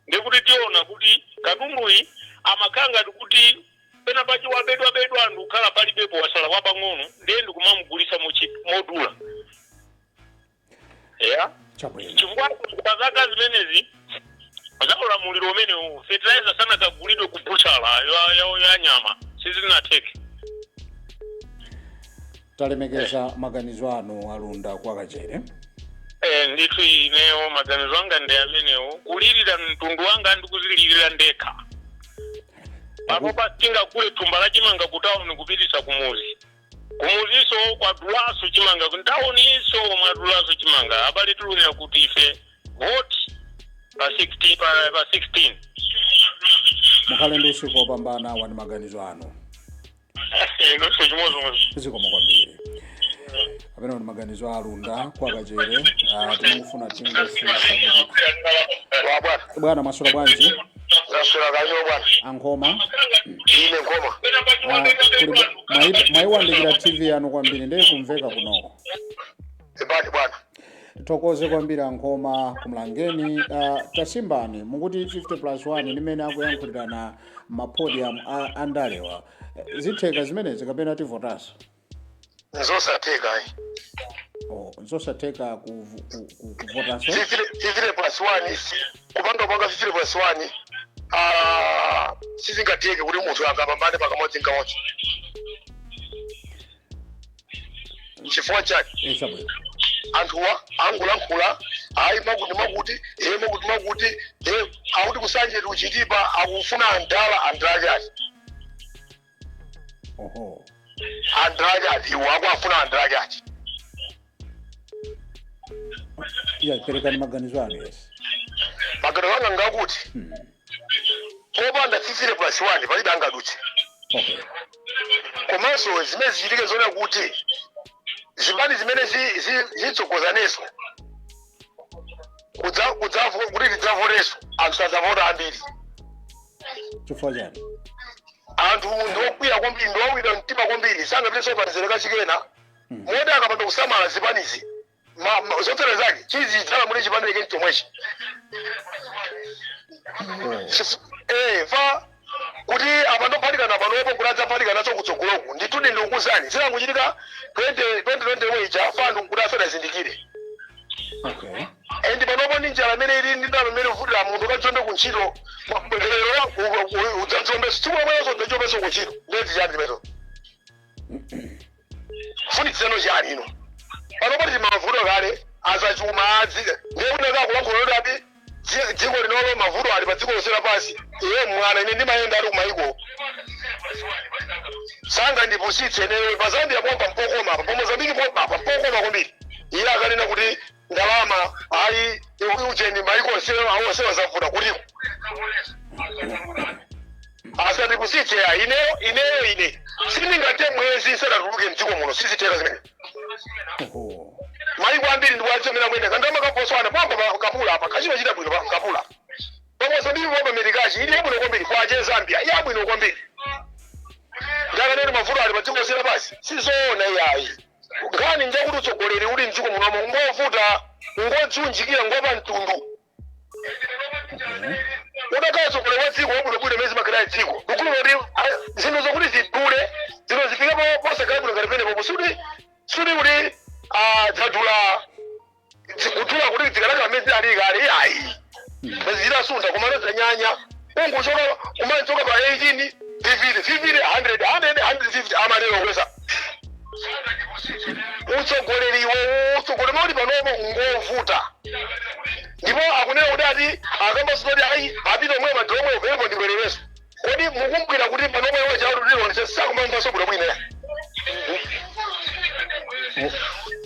Ndiye kuti tiona kuti katunduyi amakhala ngati kuti pena pachi wabedwabedwa, anthu kukhala palibepo, wasala wapang'ono, ndiye ndikumamugulisa modula, ya. Chifukwa pa zaka zimenezi za ulamuliro umenewu, fertilizer sanakagulidwe ku buchala ya nyama, sizinatheke. Talemekeza maganizo anu, Alunda kwakachere. Eh, ndithu, ineyo maganizo anga ndi amenewo, kulirira mtundu wanga ndikuzilirira ndekha. Panopa tingagule thumba la chimanga ku tawuni kupitisa kumuzi, kumuzinso kwadulaso chimanga, ntawuninso mwadulaso chimanga. Abale, tilunira kuti ife vote pa 16, pa 16. Mukhale ndi usiku wopambana wani maganizo anu. Inonso chimodzimodzi. Zikomo kwambiri. Amene ndi maganizo a Alunda kwakachere. Timangofuna tingofunsa kuti bwana, mwaswera bwanji? Ndaswera kayo, bwana. Ankhoma. Ine Nkhoma. Kuli mwayiwandikira TV yanu kwambiri, ndiye kumveka kunoko. Ebani, bwana. Tithokoze kwambiri, Ankhoma kumlangeni. Tasimbani, mukuti 50 plus 1 limene akuyankhulirana mapodium andalewa, zitheka zimenezi kapena tivotanso? Nzosatheka ayi. Oh, nzosatheka kuvotanso? 50 plus 1, kupanga 50 plus 1, ah, sizingatheke kuti munthu angapambane pakamodzi nkamodzi. Chifukwa chake Chabwino. anthuwa angolankhula, ayi, makuti makuti, e, makuti makuti, e, akuti kusanje kuchitipa akufuna andala andala ati. Andala ati iwo akuafuna andala ati. Ya, perekani maganizo anu, yes. Maganizo anga ngakuti popanda 50 plus 1 palibe angadutse. Komanso zimene zichitike zoona kuti zipani zimene zitsogozaneso kuti tidzavoteso, anthu sadzavota ambiri. Chifukwa chani? Anthu ndiokwiya kwambiri, ndiowawidwa mtima kwambiri, sangapitenso pamzere kachikena, moti akapanda kusamala zipanizi, zotsatira zake chizidzala muli chipani chake chomwechi. Fa kuti apandophatikana panopo kuti adzaphatikanaso kutsogoloku, ndithudi ndikukuzani, zikangochitika 20 2020 ija, fa anthu kuti asadazindikire. And panopo ndi njala imene ili, ndi ndalama imene ivutira, munthu ukadzombe kuntchito lero, udzadzombeso tsiku lomweso, udzadzombeso kuntchito, ndezi chani zimenezo? Funitseno chani ino pano pati mavuto kale azachuma adzi ndiye kuti akakulankhula kuti ati dziko linolo mavuto ali pa dziko lonse lapansi. Iye mwana, ine ndimayenda ali kumayiko, sanga ndipusitse ineyo. Pa Zambia pompa mpokoma, apa pa Mozambiki pompa, apa mpokoma kwambiri. Iye akanena kuti ndalama ayi ucheni mayiko onsewa zavuta kutiko, asatipusitse ya. Ineyo ine sindingate mwezi nsadatuluke mdziko muno, sizitheka zimene. Maiko ambiri ndikuwachomera kwenda kandama kaposwana pompa pa kapula apa kachimachita bwino pa kapula, pa Mozambiki pompa merikachi ili yabwino kwambiri, kwache Zambia yabwino kwambiri. Ndakanena mavuto ali pa dziko lonse lapansi, sizoona iyayi. Nkhani njakuti utsogoleri uli mdziko munomo ngovuta, ngodziunjikira, ngopa mtundu. Udakhala utsogoleri wa dziko wabwinobwino mezi makhala dziko ndikulu kuti zinthu zokuti zidule zino zifike posakhala bwino ngati penepo suti kuti zadula kudula kuti zikanakhala mmene zidali kale iyayi, zidasuntha komano zanyanya unguchoka kumachoka pa 18 50 50 100 100 150 amanero kwesa. Utsogoleri utsogoleri mauti panopo ngovuta, ndipo akunena kuti ati akambasoti ayi apita omwe madolo omwe penepo ndibwerereso. Kodi mukumbukira kuti panopo iwo chautulilonse sakumamvaso bwino bwino ya?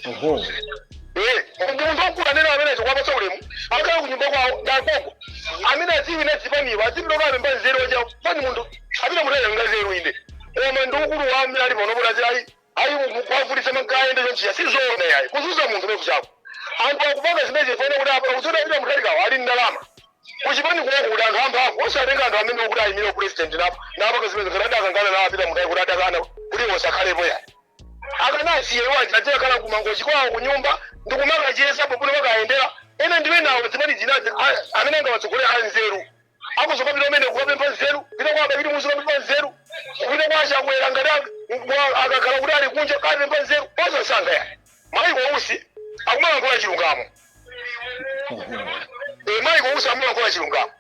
Oho. Ndi munthu wamkulu anene amene achikwapatsa ulemu akhala kunyumba kwawo ndagogo amene adziwi nadzipaniwa adzipita kapemba nzeru wacha pani munthu apita munthu ayanga nzeru inde, koma ndi ukulu wa amene ali pano kuti ayi ayi kwavutitsa mankayende chonchiya, sizoona yayi kuzuza munthu meku chako. Anthu akupanga zimene zifane kuti apa kuzoda apita mutharikawo ali ndalama kuchipani kuwoko kuti anthu amphamvu osatenga anthu amene okuti ayimire president napo napanga zimene ngati adakangana nawo apita mutharika kuti adakana kuti iwo sakhalepo yayi, akanasiye waja adzakhala kumangochi kwawo kunyumba ndikumakacheza pokuno makayendera ena ndiwe nawo zimene zinazi amene angawatsogolera anzeru akuzokapita umene kukapempha nzeru, kupita kwa abakili muzi kukapempha nzeru, kupita kwa achakwera ngati akakhala kuti ali kunja kapempha nzeru, osasankha yani. Maiko Usi akumalankhula chilungamo. Maiko Usi amalankhula chilungamo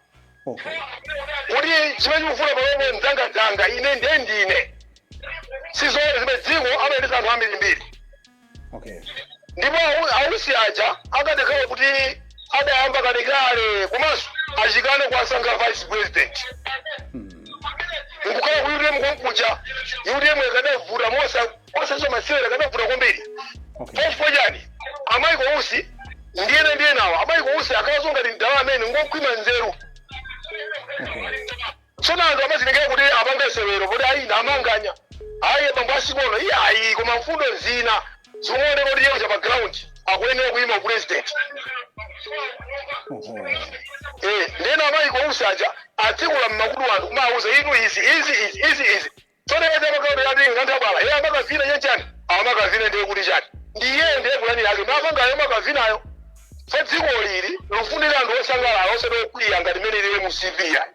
kuti chimene chikufuna panopo mdzangadzanga ine ndiye ndine sizoona zimene dziko amayendetsa anthu ambirimbiri. Ndipo ausi aja akadakhala kuti adayamba kalekale komanso achikane kuwasankha vice president nkukhala ku UTM konkuja, UTM ikadavuta mosa osaso masewera, ikadavuta kwambiri. Chifukwa chani? Amaiko Usi ndiyene ndiye nawo amaiko Usi akalaso ngati mdala amene ngokhwima nzeru. Tsono anthu amazilengera kuti apange sewero poti ayi amanganya ayi bambo asikono iye ayi, koma mfundo zina zikuoneka kuti yewo pa ground akuyenera kuyima president. Ndena amaiko Usi aja atsikula mmakutu anthu kumawuza inu izi izi izi izi izi. Tsono iye amakauti ati nganthu abala iye amakavina chenchani amakavina ndiye kuti chani ndiye ndiye kulani yake mapangayo amakavinayo. So dziko lili lufunira anthu osangalala osati okwiya ngati mene lili MCP ya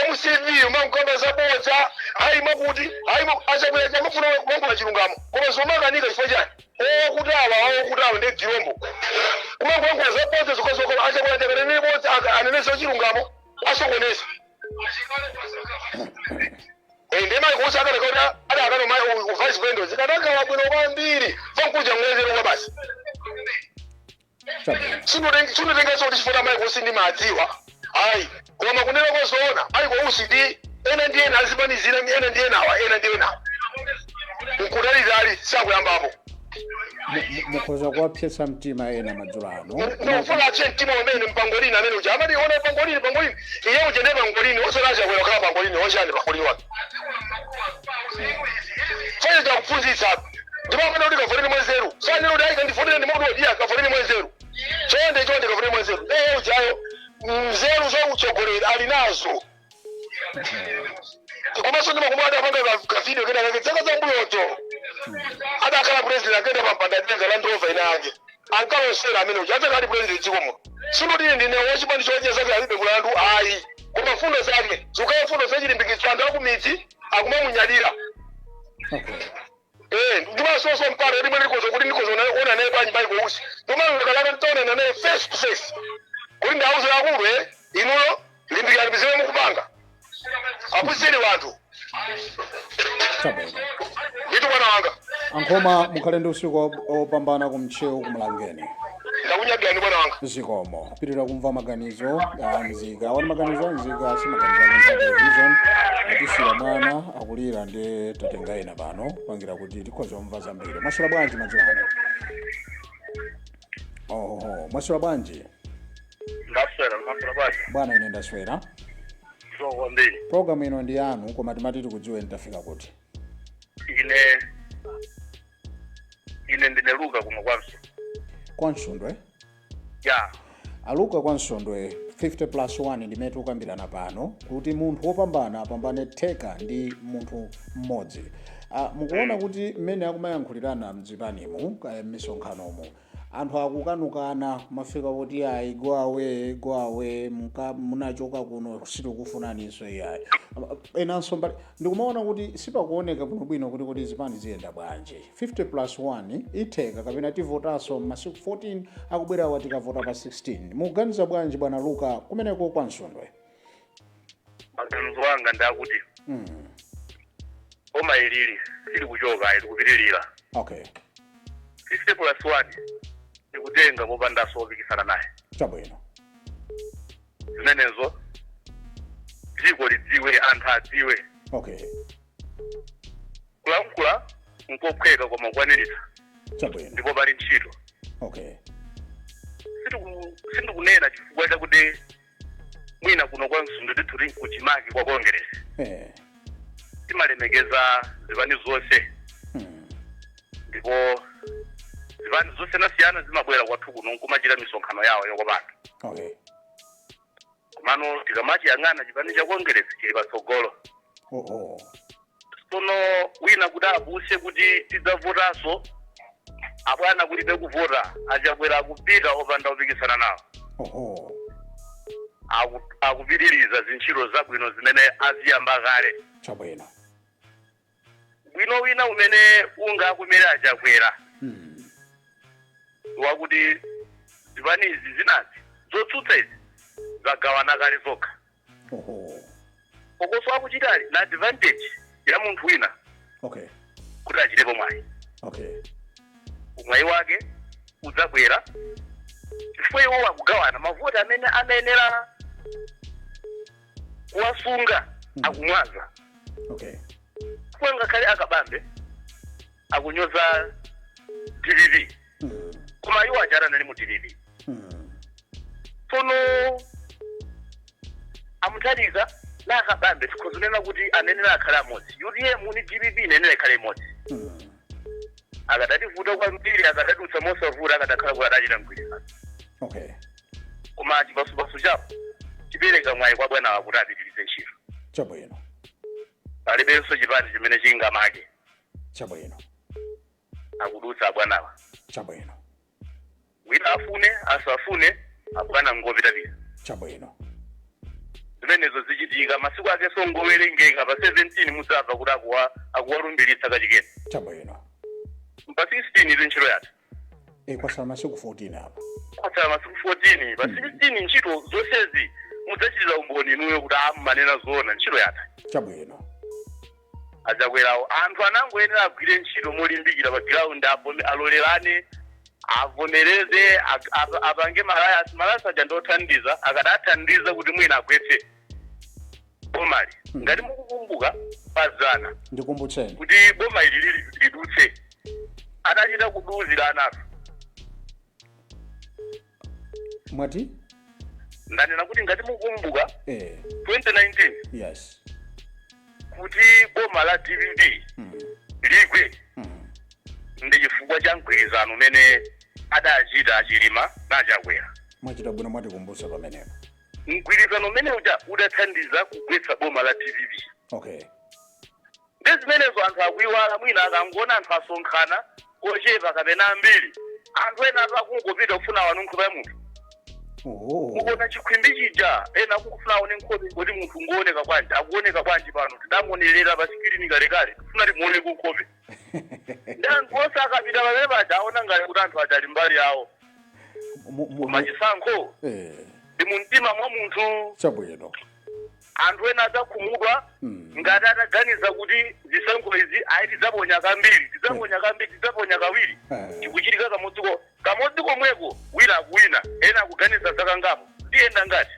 MCP umankamba zabodza ayi makuti ayi achakwera chamafuna kulankhula chilungamo koma zomakanika chifukwa chani okutawa okutawa ndi dzirombo kumangolankhula zabodza zokhazokha. Achakwera chakanene bodza anenesa chilungamo asokonesa. Ndiye mayi kuusa akanaka kuti adakano mayi vice president zikanakhala bwino kwambiri fankuja mwezero kwa basi. Sinotengeso kuti chifukwa mayi kuusi ndi madziwa ayi, koma kunena kozoona mayi kuusi ndi ena ndi ena azipanizira ndi ena ndi enawa ena ndi enawa nkutalitali sakuyambapo. Mukhoza kuwapsetsa mtima ena madzulo ano. Ndikufuna apse mtima umene mpangolini amene uja amati ona pangolini pangolini iye uja ndiye pangolini osati achakwera khala pangolini ochani pangolini wake fanye takuphunzitsa ndipo amene kuti kafoneni mwenzeru sanene kuti ayi kandifonere ndi moto iya kafoneni mwenzeru chonde chonde kafoneni mwenzeru iye ujayo nzeru zautsogoleri ali nazo. Komanso ndimakumbuka adapanga kavideo kena kake zaka zambuyozo adakhala president akenda pampanda atenga Land Rover ina yake ankalosera amene uja adzakali president dziko muno. Sindoti ndine wachipani chodya zake alibe mulandu ayi, koma mfundo zake zikukhala mfundo zachilimbikitso anthu akumidzi akumamunyadira. Ndimasoso mparo limwe ndikozo kuti ndikozo ona naye panyi maiko usi ndimalakalaga ntaonana naye face to face kuti ndauze akulu inuyo limbikirani mizere mukupanga aphunzitseni wanthu. Chabwino. Nditu bwana. bwana wanga. Ankhoma, mukhale ndi usiku opambana kumtchewu kumulangeni. Ndakunyadirani, bwana wanga. Zikomo. Pitirira kumva maganizo a mzika awani. Maganizo a mzika si maganizo a Luntha Television. Atisira mwana akulira ndi tatenga ena pano pangira kuti tikhoza kumva zambiri. Mwaswera bwanji madzulo ano? Oho, mwaswera bwanji? Ndaswera, ndaswera bwanji? Bwana, ine ndaswera. Zikomo kwambiri. Programu ino ndi yanu, koma timati tikudziwe ntafika kuti. Ine ndine Luka kuno kwamso. Kwa Msundwe? Ya. Aluka kwa Msundwe, 50 plus 1 ndimene tikukambirana pano, kuti munthu wopambana apambane theka ndi munthu mmodzi. Mukuona kuti mmene akumayankhulirana mdzipanimu, m'misonkhanomu, anthu akukanukana, mafika kuti ayi, go away, go away, munachoka kuno, sitikufunaninso iyayi. Enanso mbali ndikumaona kuti sipakuoneka bwinobwino kuti zipani ziyenda bwanji. 50 plus 1 itheka kapena tivotanso masiku 14 akubwerawa, tikavota pa 16? Mukuganiza bwanji, bwana Luka, kumeneko kwa Msundwe? Maganizo anga ndakuti boma ilili sili kuchoka, ili kupitilira. 50 plus 1 ikutenga popandanso opikisana naye. Zimenezo dziko lidziwe, anthu adziwe. Kulankhula nkophweka, koma kukwaniritsa ndipo pali ntchito. Sindikunena chifukwa chakuti mwina kuno kwa Msundwe ndithu tili kuchimake kwa Congress. Timalemekeza zipani zonse, ndipo zipani zosiyanasiyana zimabwera kwathu kuno nkumachita misonkhano yawo yokopanda. Komano tikamachiyang'ana, chipani cha Congress chili patsogolo. Tsono wina kuti abuse kuti tidzavotanso, abwana, kulibe kuvota. Achakwera akupita opanda kupikisana nawo. Akupitiriza zintchito zabwino zimene aziyamba kale. Bwino wina umene ungakumere Achakwera wakuti zipanizi zinazi zotsutsa izi zagawana kale zokha. Okoso akuchitali na advantage ya munthu wina kuti achitepo mwayi. Mwayi wake udzabwera chifukwa iwo akugawana mavoti amene amayenera kuwasunga, akumwaza. Chifukwa ngakhale Akabambe akunyoza DPP, koma iwo achara anali mu DPP. Tsono Amutharika na Akabambe tikhozonena kuti anenera akhale amodzi. UTM ni DPP inenera ikhale imodzi. Akadativuta kwambiri, akadadutsa mosavuta, akadakhala kuti adachita mgwirizano. Koma chipasupasu chawo chipereka mwayi kwa bwanawa kuti apitirize ntchito. Palibenso chipani chimene chingamake. Akudutsa abwanawa. Wina afune asafune, abwana ngopitapita. Zimenezo zichitika masiku ake songowerengeka. Pa 17 mudzamva kuti akuwalumbiritsa kachikena. Pa 16 itu ntchito yathu. Kwasala masiku 14 apa. Kwasala masiku 14. Pa 16 ntchito zonsezi mudzachitira umboni inuyo kuti ammanena zoona, ntchito yatha. Achakwerawo anthu anangoyenera agwire ntchito molimbikira pa ground, alolerane, avomereze, apange ma alliance. Ma alliance aja ndothandiza, akadathandiza kuti mwina agwetse bomali. Ngati mukukumbuka pazana, Ndikumbutseni. kuti boma ili lidutse, adachita kuduzira anafe. Mwati? Ndanena kuti ngati mukukumbuka, 2019, kuti boma la DPP ligwe ndi chifukwa cha mgwirizano umene adachita Achilima naChakwera. Mwachita bwino mwatikumbutsa pamenepo. Mgwirizano umene uja udathandiza kugwetsa boma la DPP. Ndi zimenezo anthu akuiwala. Mwina akangoona anthu asonkhana ochepa kapena ambiri, anthu ena atu akungopita kufuna aone nkhope ya munthu. Mukuona chikhwimbi chija, ena akungofuna aone nkhope, kuti munthu ngooneka bwanji, akuoneka bwanji pano, tidamuonerera pa screen kalekale, tifuna timuone kunkhope. Ndi anthu onse akapita pamene paja aona ngati kuti anthu aja ali mbali yawo. Koma chisankho ndi mumtima mwa munthu. Anthu ena adzakhumudwa ngati ataganiza kuti zisankho izi ayi tidzaponya. Tidzaponya kambiri, tidzaponya kambiri, tidzaponya kawiri. Chikuchitika kamodziko kamodzi komweko, wina akuwina, ena akuganiza zakangapo. Tiyenda ngati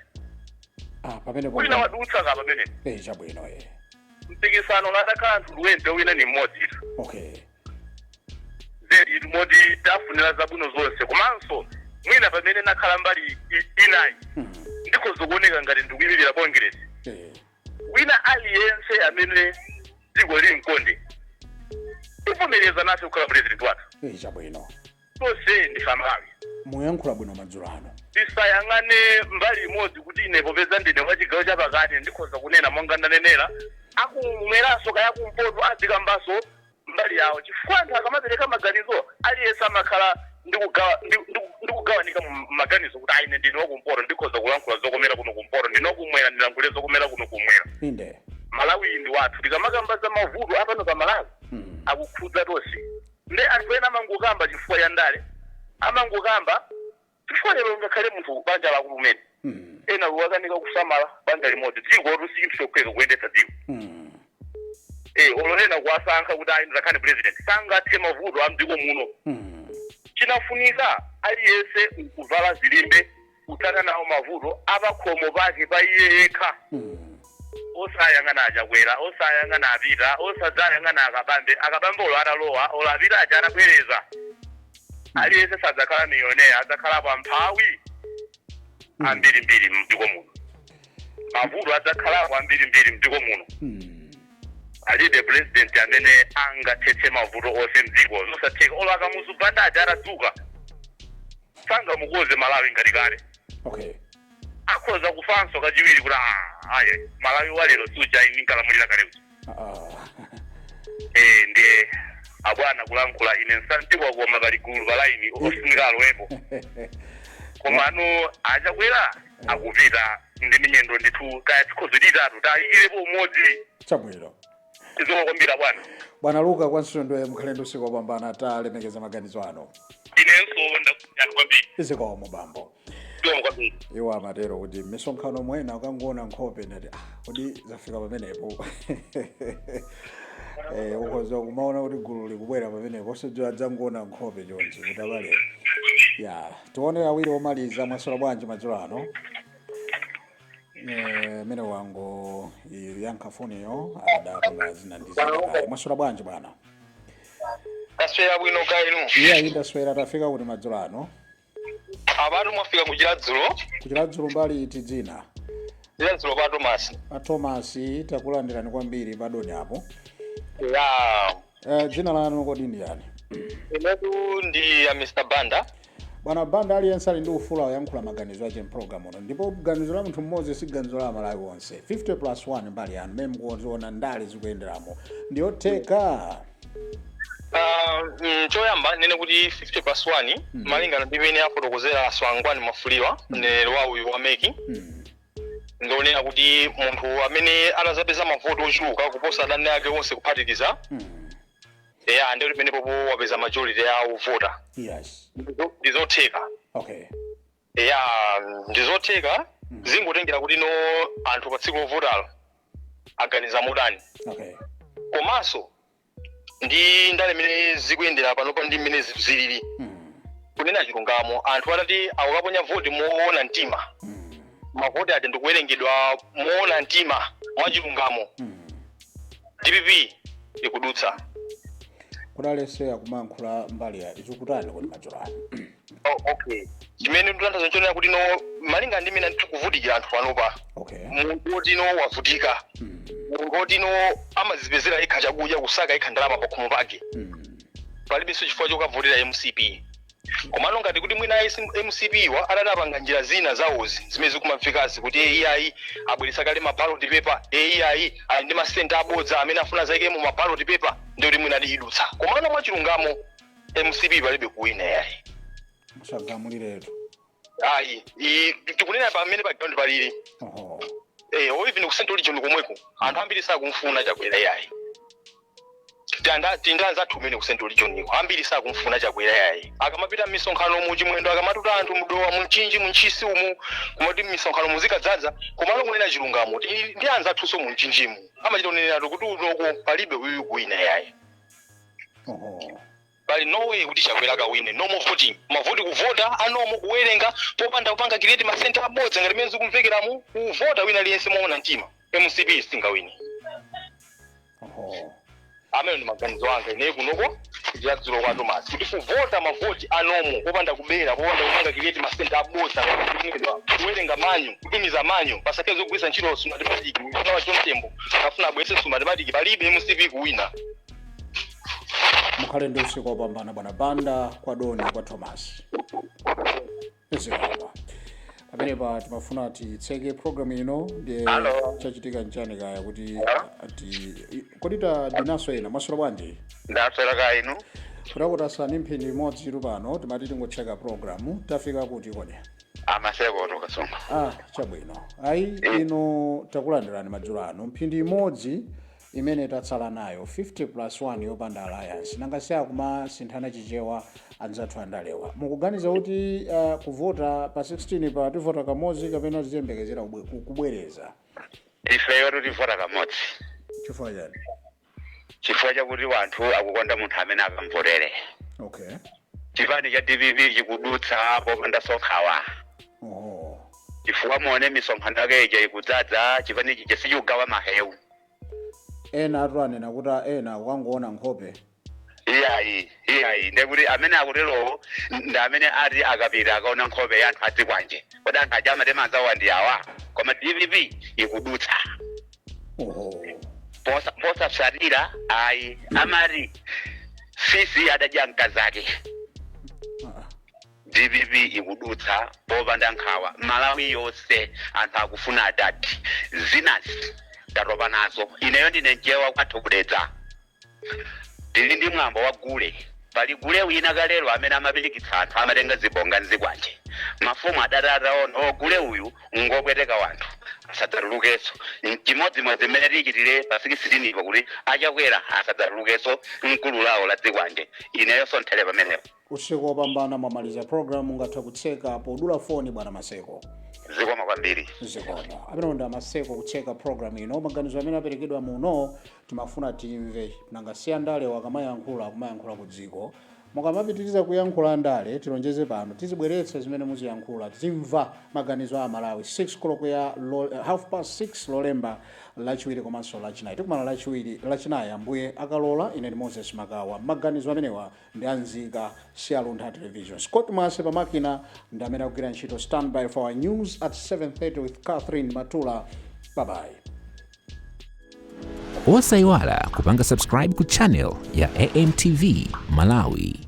Ah, pamenepo. Wina wadutsa ka pamenepo. Chabwino. Mpikisano latakhala anthu 20, wina ni mmodzi. Zedi, moti tafunira zabwino zonse. Komanso mwina pamene nakhala mbali inayi, ndikhoza kuoneka ngati ndikuyimirira Congress. Wina aliyense amene dziko limkonde, tivomereza nafe kukhala president wathu. Chabwino. Tonse ndife Amalawi. Muyankhula bwino madzulo ano. Tisayang'ane mbali imodzi kuti ine popeza ndine wa chigawo chapakati ndikhoza kunena monga ndanenera. Akumweranso kaya kumpoto azikambaso mbali yawo, chifukwa anthu akamapereka maganizo, aliyense amakhala ndikugawanika mu maganizo kuti aine ndine wakumpoto, ndikhoza kulankhula zokomera kuno kumpoto, ndine wakumwera, ndilankhule zokomera kuno kumwera. Malawi ndi wathu. Tikamakamba za mavuto apano pa Malawi, akukhudza tonse. Nde anthu ena amangokamba chifukwa ya ndale, amangokamba chifukwa lero ngakhale munthu banja lako kumene, ena luwakanika kusamala banja limodzi. Dziko si chinthu chokhweka kuyendetsa dziko. Olo ena kuwasankha kuti ayi, ndizakhale president, sangathe mavuto a mdziko muno. Chinafunika aliyense nkuvala zilimbe, kutsata nawo mavuto apakhomo pake pa iye yekha, osayang'ana aChakwera, osayang'ana apita, osadzayang'ana akabambe. Akabambe olo atalowa, olo apita aja atabwereza, aliyense sadzakhala millionaire, adzakhalapo amphawi ambirimbiri mdziko muno. Mavuto adzakhalapo ambirimbiri mdziko muno. Alibe president amene angathetse mavuto onse mdziko, zosatheka. Olo aKamuzu Banda aja atadzuka, sangamukoze Malawi ngati kale. Akhoza kufanso kachiwiri kuti, "Ah, aye, Malawi walero suja inkalamulira kale uja." Ndiye abwana kulankhula ine nsantikwa, koma pali gulu palaini ofunika alowepo. Komano aChakwera akupita ndi minyendo ndithu, kaya tikhozo litatu tayikirepo umodzi. Chabwino. Tizoma kwambiri, bwana. Bwana Luka kwansondwe, mukhale ndi usiku wopambana. Talemekeza maganizo ano. Inenso ndakuyani kwambiri. Izikomo, bambo. Tizoma kwambiri. Iwo amatero kuti misonkhano mwena ukangoona nkhope, ndati, "Ah, kodi zafika pamenepo?" Ukhoza kumaona kuti gulu likubwera pamenepo, osadziwa adzangoona nkhope chonchi kuti abale ya. Tione awiri omaliza. Mwaswera bwanji madzulo ano? Mene wango yankha foniyo adapanga zina ndi zina kale. Mwaswera bwanji, bwana? Taswera bwino, ka inu? Iye ayindaswera. Tafika kuti madzulo ano? Apatu mwafika kuChiradzulo. KuChiradzulo mbali iti, dzina? Chiradzulo pa Thomas. A Thomas, takulandirani kwambiri padoni apo. Ya. Dzina lanu kodi ndi yani? Inetu ndi ya Mr Banda. Bwana Banda, aliyense ali ndi ufulu ayankhula maganizo ache mpulogalamu uno, ndipo ganizo la munthu mmodzi si ganizo la Amalawi onse. 50 plus 1, mbali yanu mmene mukuziona ndale zikuyenderamo, ndiyotheka? Choyamba nene kuti 50 plus 1, malingana ndi imene afotokozera Aswangwani Mafuliwa, mneneri wa uyu wa MEC, ndionena kuti munthu amene atazapeza mavoti ochuluka kuposa adani ake onse kuphatikiza, eya, ndi kuti pamenepopo wapeza majority ya ovota. Ndizotheka. Eya, ndizotheka. Zingotengera kuti no anthu pa tsiku lovotalo aganiza motani. Komanso ndi ndale imene zikuyendera panopa ndi mmene zinthu zilili, kunena chilungamo, anthu atati akukaponya voti moona mtima, mavoti aja ndikuwerengedwa moona mtima mwachilungamo, DPP ikudutsa. Kudalese akumayankhula mbali ya izikutani kuti madzulo ano? Oh, okay, chimene ndikutanthauza nchonena kuti no malinga ndi mmene tikuvutikira anthu panopa, munthu woti no wavutika, munthu woti no amazipezera yekha chakudya, kusaka yekha ndalama pakhomo pake, palibenso chifukwa chokavotera MCP. Komano ngati kuti mwina MCP wa atati apanga njira zina zawozi zimene zikumamvekazi kuti AI abweretsa kale ma ballot paper, AI ali ndi masenta abodza amene afuna zayikemo ma ballot paper, ndi kuti mwina adiyidutsa. Komano mwachilungamo MCP palibe kuwina, yayi. Musagamuliretu. Ayi, tikunena pamene pa ground palili. Or even ku Central Region komweko anthu ambiri sakumfuna Chakwera, yayi. Tinda anzathu umene ku Central Region iko ambiri sakumfuna Chakwera, yayi. Akamapita m'misonkhano mu Chimwendo, akamatuta anthu muDowa, muMchinji, muNtchisi umu, kumati m'misonkhano muzikadzaza. Komano kunena chilungamo, ndi anzathunso mu Mchinjimu amachita kuneneratu kuti unoko palibe uyuyu kuwina, yayi. Oho. Pali no way kuti Chakwera akawine. Normal voting, mavoti kuvota anomo, kuwerenga popanda kupanga create ma center abodza ngati mmene zikumvekeramu, kuvota wina aliyense moona mtima, MCP singawine. Oho. Amene ndi maganizo anga ine kunoko kuchiyadzulo kwa Thomas, kuti kuvota mavoti anomo popanda kubera, popanda kupanga create ma center abodza ngati kuwerenga manual, kutumiza manual, pasakhe zogwiritsa ntchito Smartmatic. Wa John Tembo afuna abweretse Smartmatic, palibe MCP kuwina. Mukhale ndi usiku wopambana, bwana Banda kwa Doni kwa Thomas. Zikomo. Pamenepa timafuna titseke program ino. Ndiye Hello. chachitika nchani kaya kuti ati kodi tadinaso ena? Mwaswera bwanji? Ndaswera ka inu? Kutakutasani mphindi imodzi tu pano, timati tingotseka programu. Tafika kuti kodi? Amaseko tokasunga. Ah, chabwino. Ayi, ino takulandirani madzulo ano. Mphindi imodzi imene tatsala nayo, 50 plus 1 yopanda alliance, nanga si akumasinthana Chichewa anzathu andalewa? Mukuganiza kuti kuvota pa 16 pa tivota kamodzi kapena tiziyembekezera kubwereza? Ifeyo tivota kamodzi. Chifukwa chani? Chifukwa chakuti wanthu akukonda munthu amene akamvotere. Chipani cha DPP chikudutsa popanda sonkhawa. Chifukwa muone misonkhano yake ija ikudzadza. Chipani chija sichikugawa mahewu. Ena atu anena kuti ena akukangoona nkhope. Iyayi, iyayi, ndekuti amene akuterowo ndi amene ati akapita akaona nkhope ya anthu adzikwanje. Kodi anthu aja amatema anzawo ndi awa? Koma DPP ikudutsa. Posapsatira ayi, amati fisi adadya mkazake. DPP ikudutsa popanda nkhawa. Malawi yonse anthu akufuna adati zinazi tatopa nazo. Ineyo ndine Mchewa, kwathu kudedza ndili ndi mwambo wa gule. Pali gule wina kalero amene amapirikitsa anthu, amatenga zibonga nzikwanje. Mafumu adati ataona o gule uyu ngopweteka wanthu, asadzatulukenso. Chimodzimodzi mmene tichitire pa 16 ipo, kuti achakwera asadzatulukenso mkulu lawo la dzikwanje. Ineyo sonthere pamenepo. Usiku wopambana. Mwamaliza program, ungatha kutseka podula foni, bwana Maseko. Zikomo kwambiri. Zikomo. Amene ndi Amaseko kutseka program ino. Maganizo amene aperekedwa muno timafuna timve. Nanga si andale akamayankhula akumayankhula ku dziko? Mukamapitiriza kuyankhula ndale, tilonjeze pano tizibweretsa zimene muziyankhula, tizimva maganizo a Malawi. 6 koloko ya half past 6, Lolemba, Lachiwiri komanso Lachinayi. Tikumana Lachiwiri, Lachinayi, Ambuye akalola. Ine ndi Moses Makawa. Maganizo amenewa ndi anzika, si Aluntha Television. Scott Mwase pamakina ndi amene akugwira ntchito. Stand by for our news at 7:30 with Catherine Matula. Bye bye. Osayiwala kupanga subscribe ku channel ya AMTV Malawi.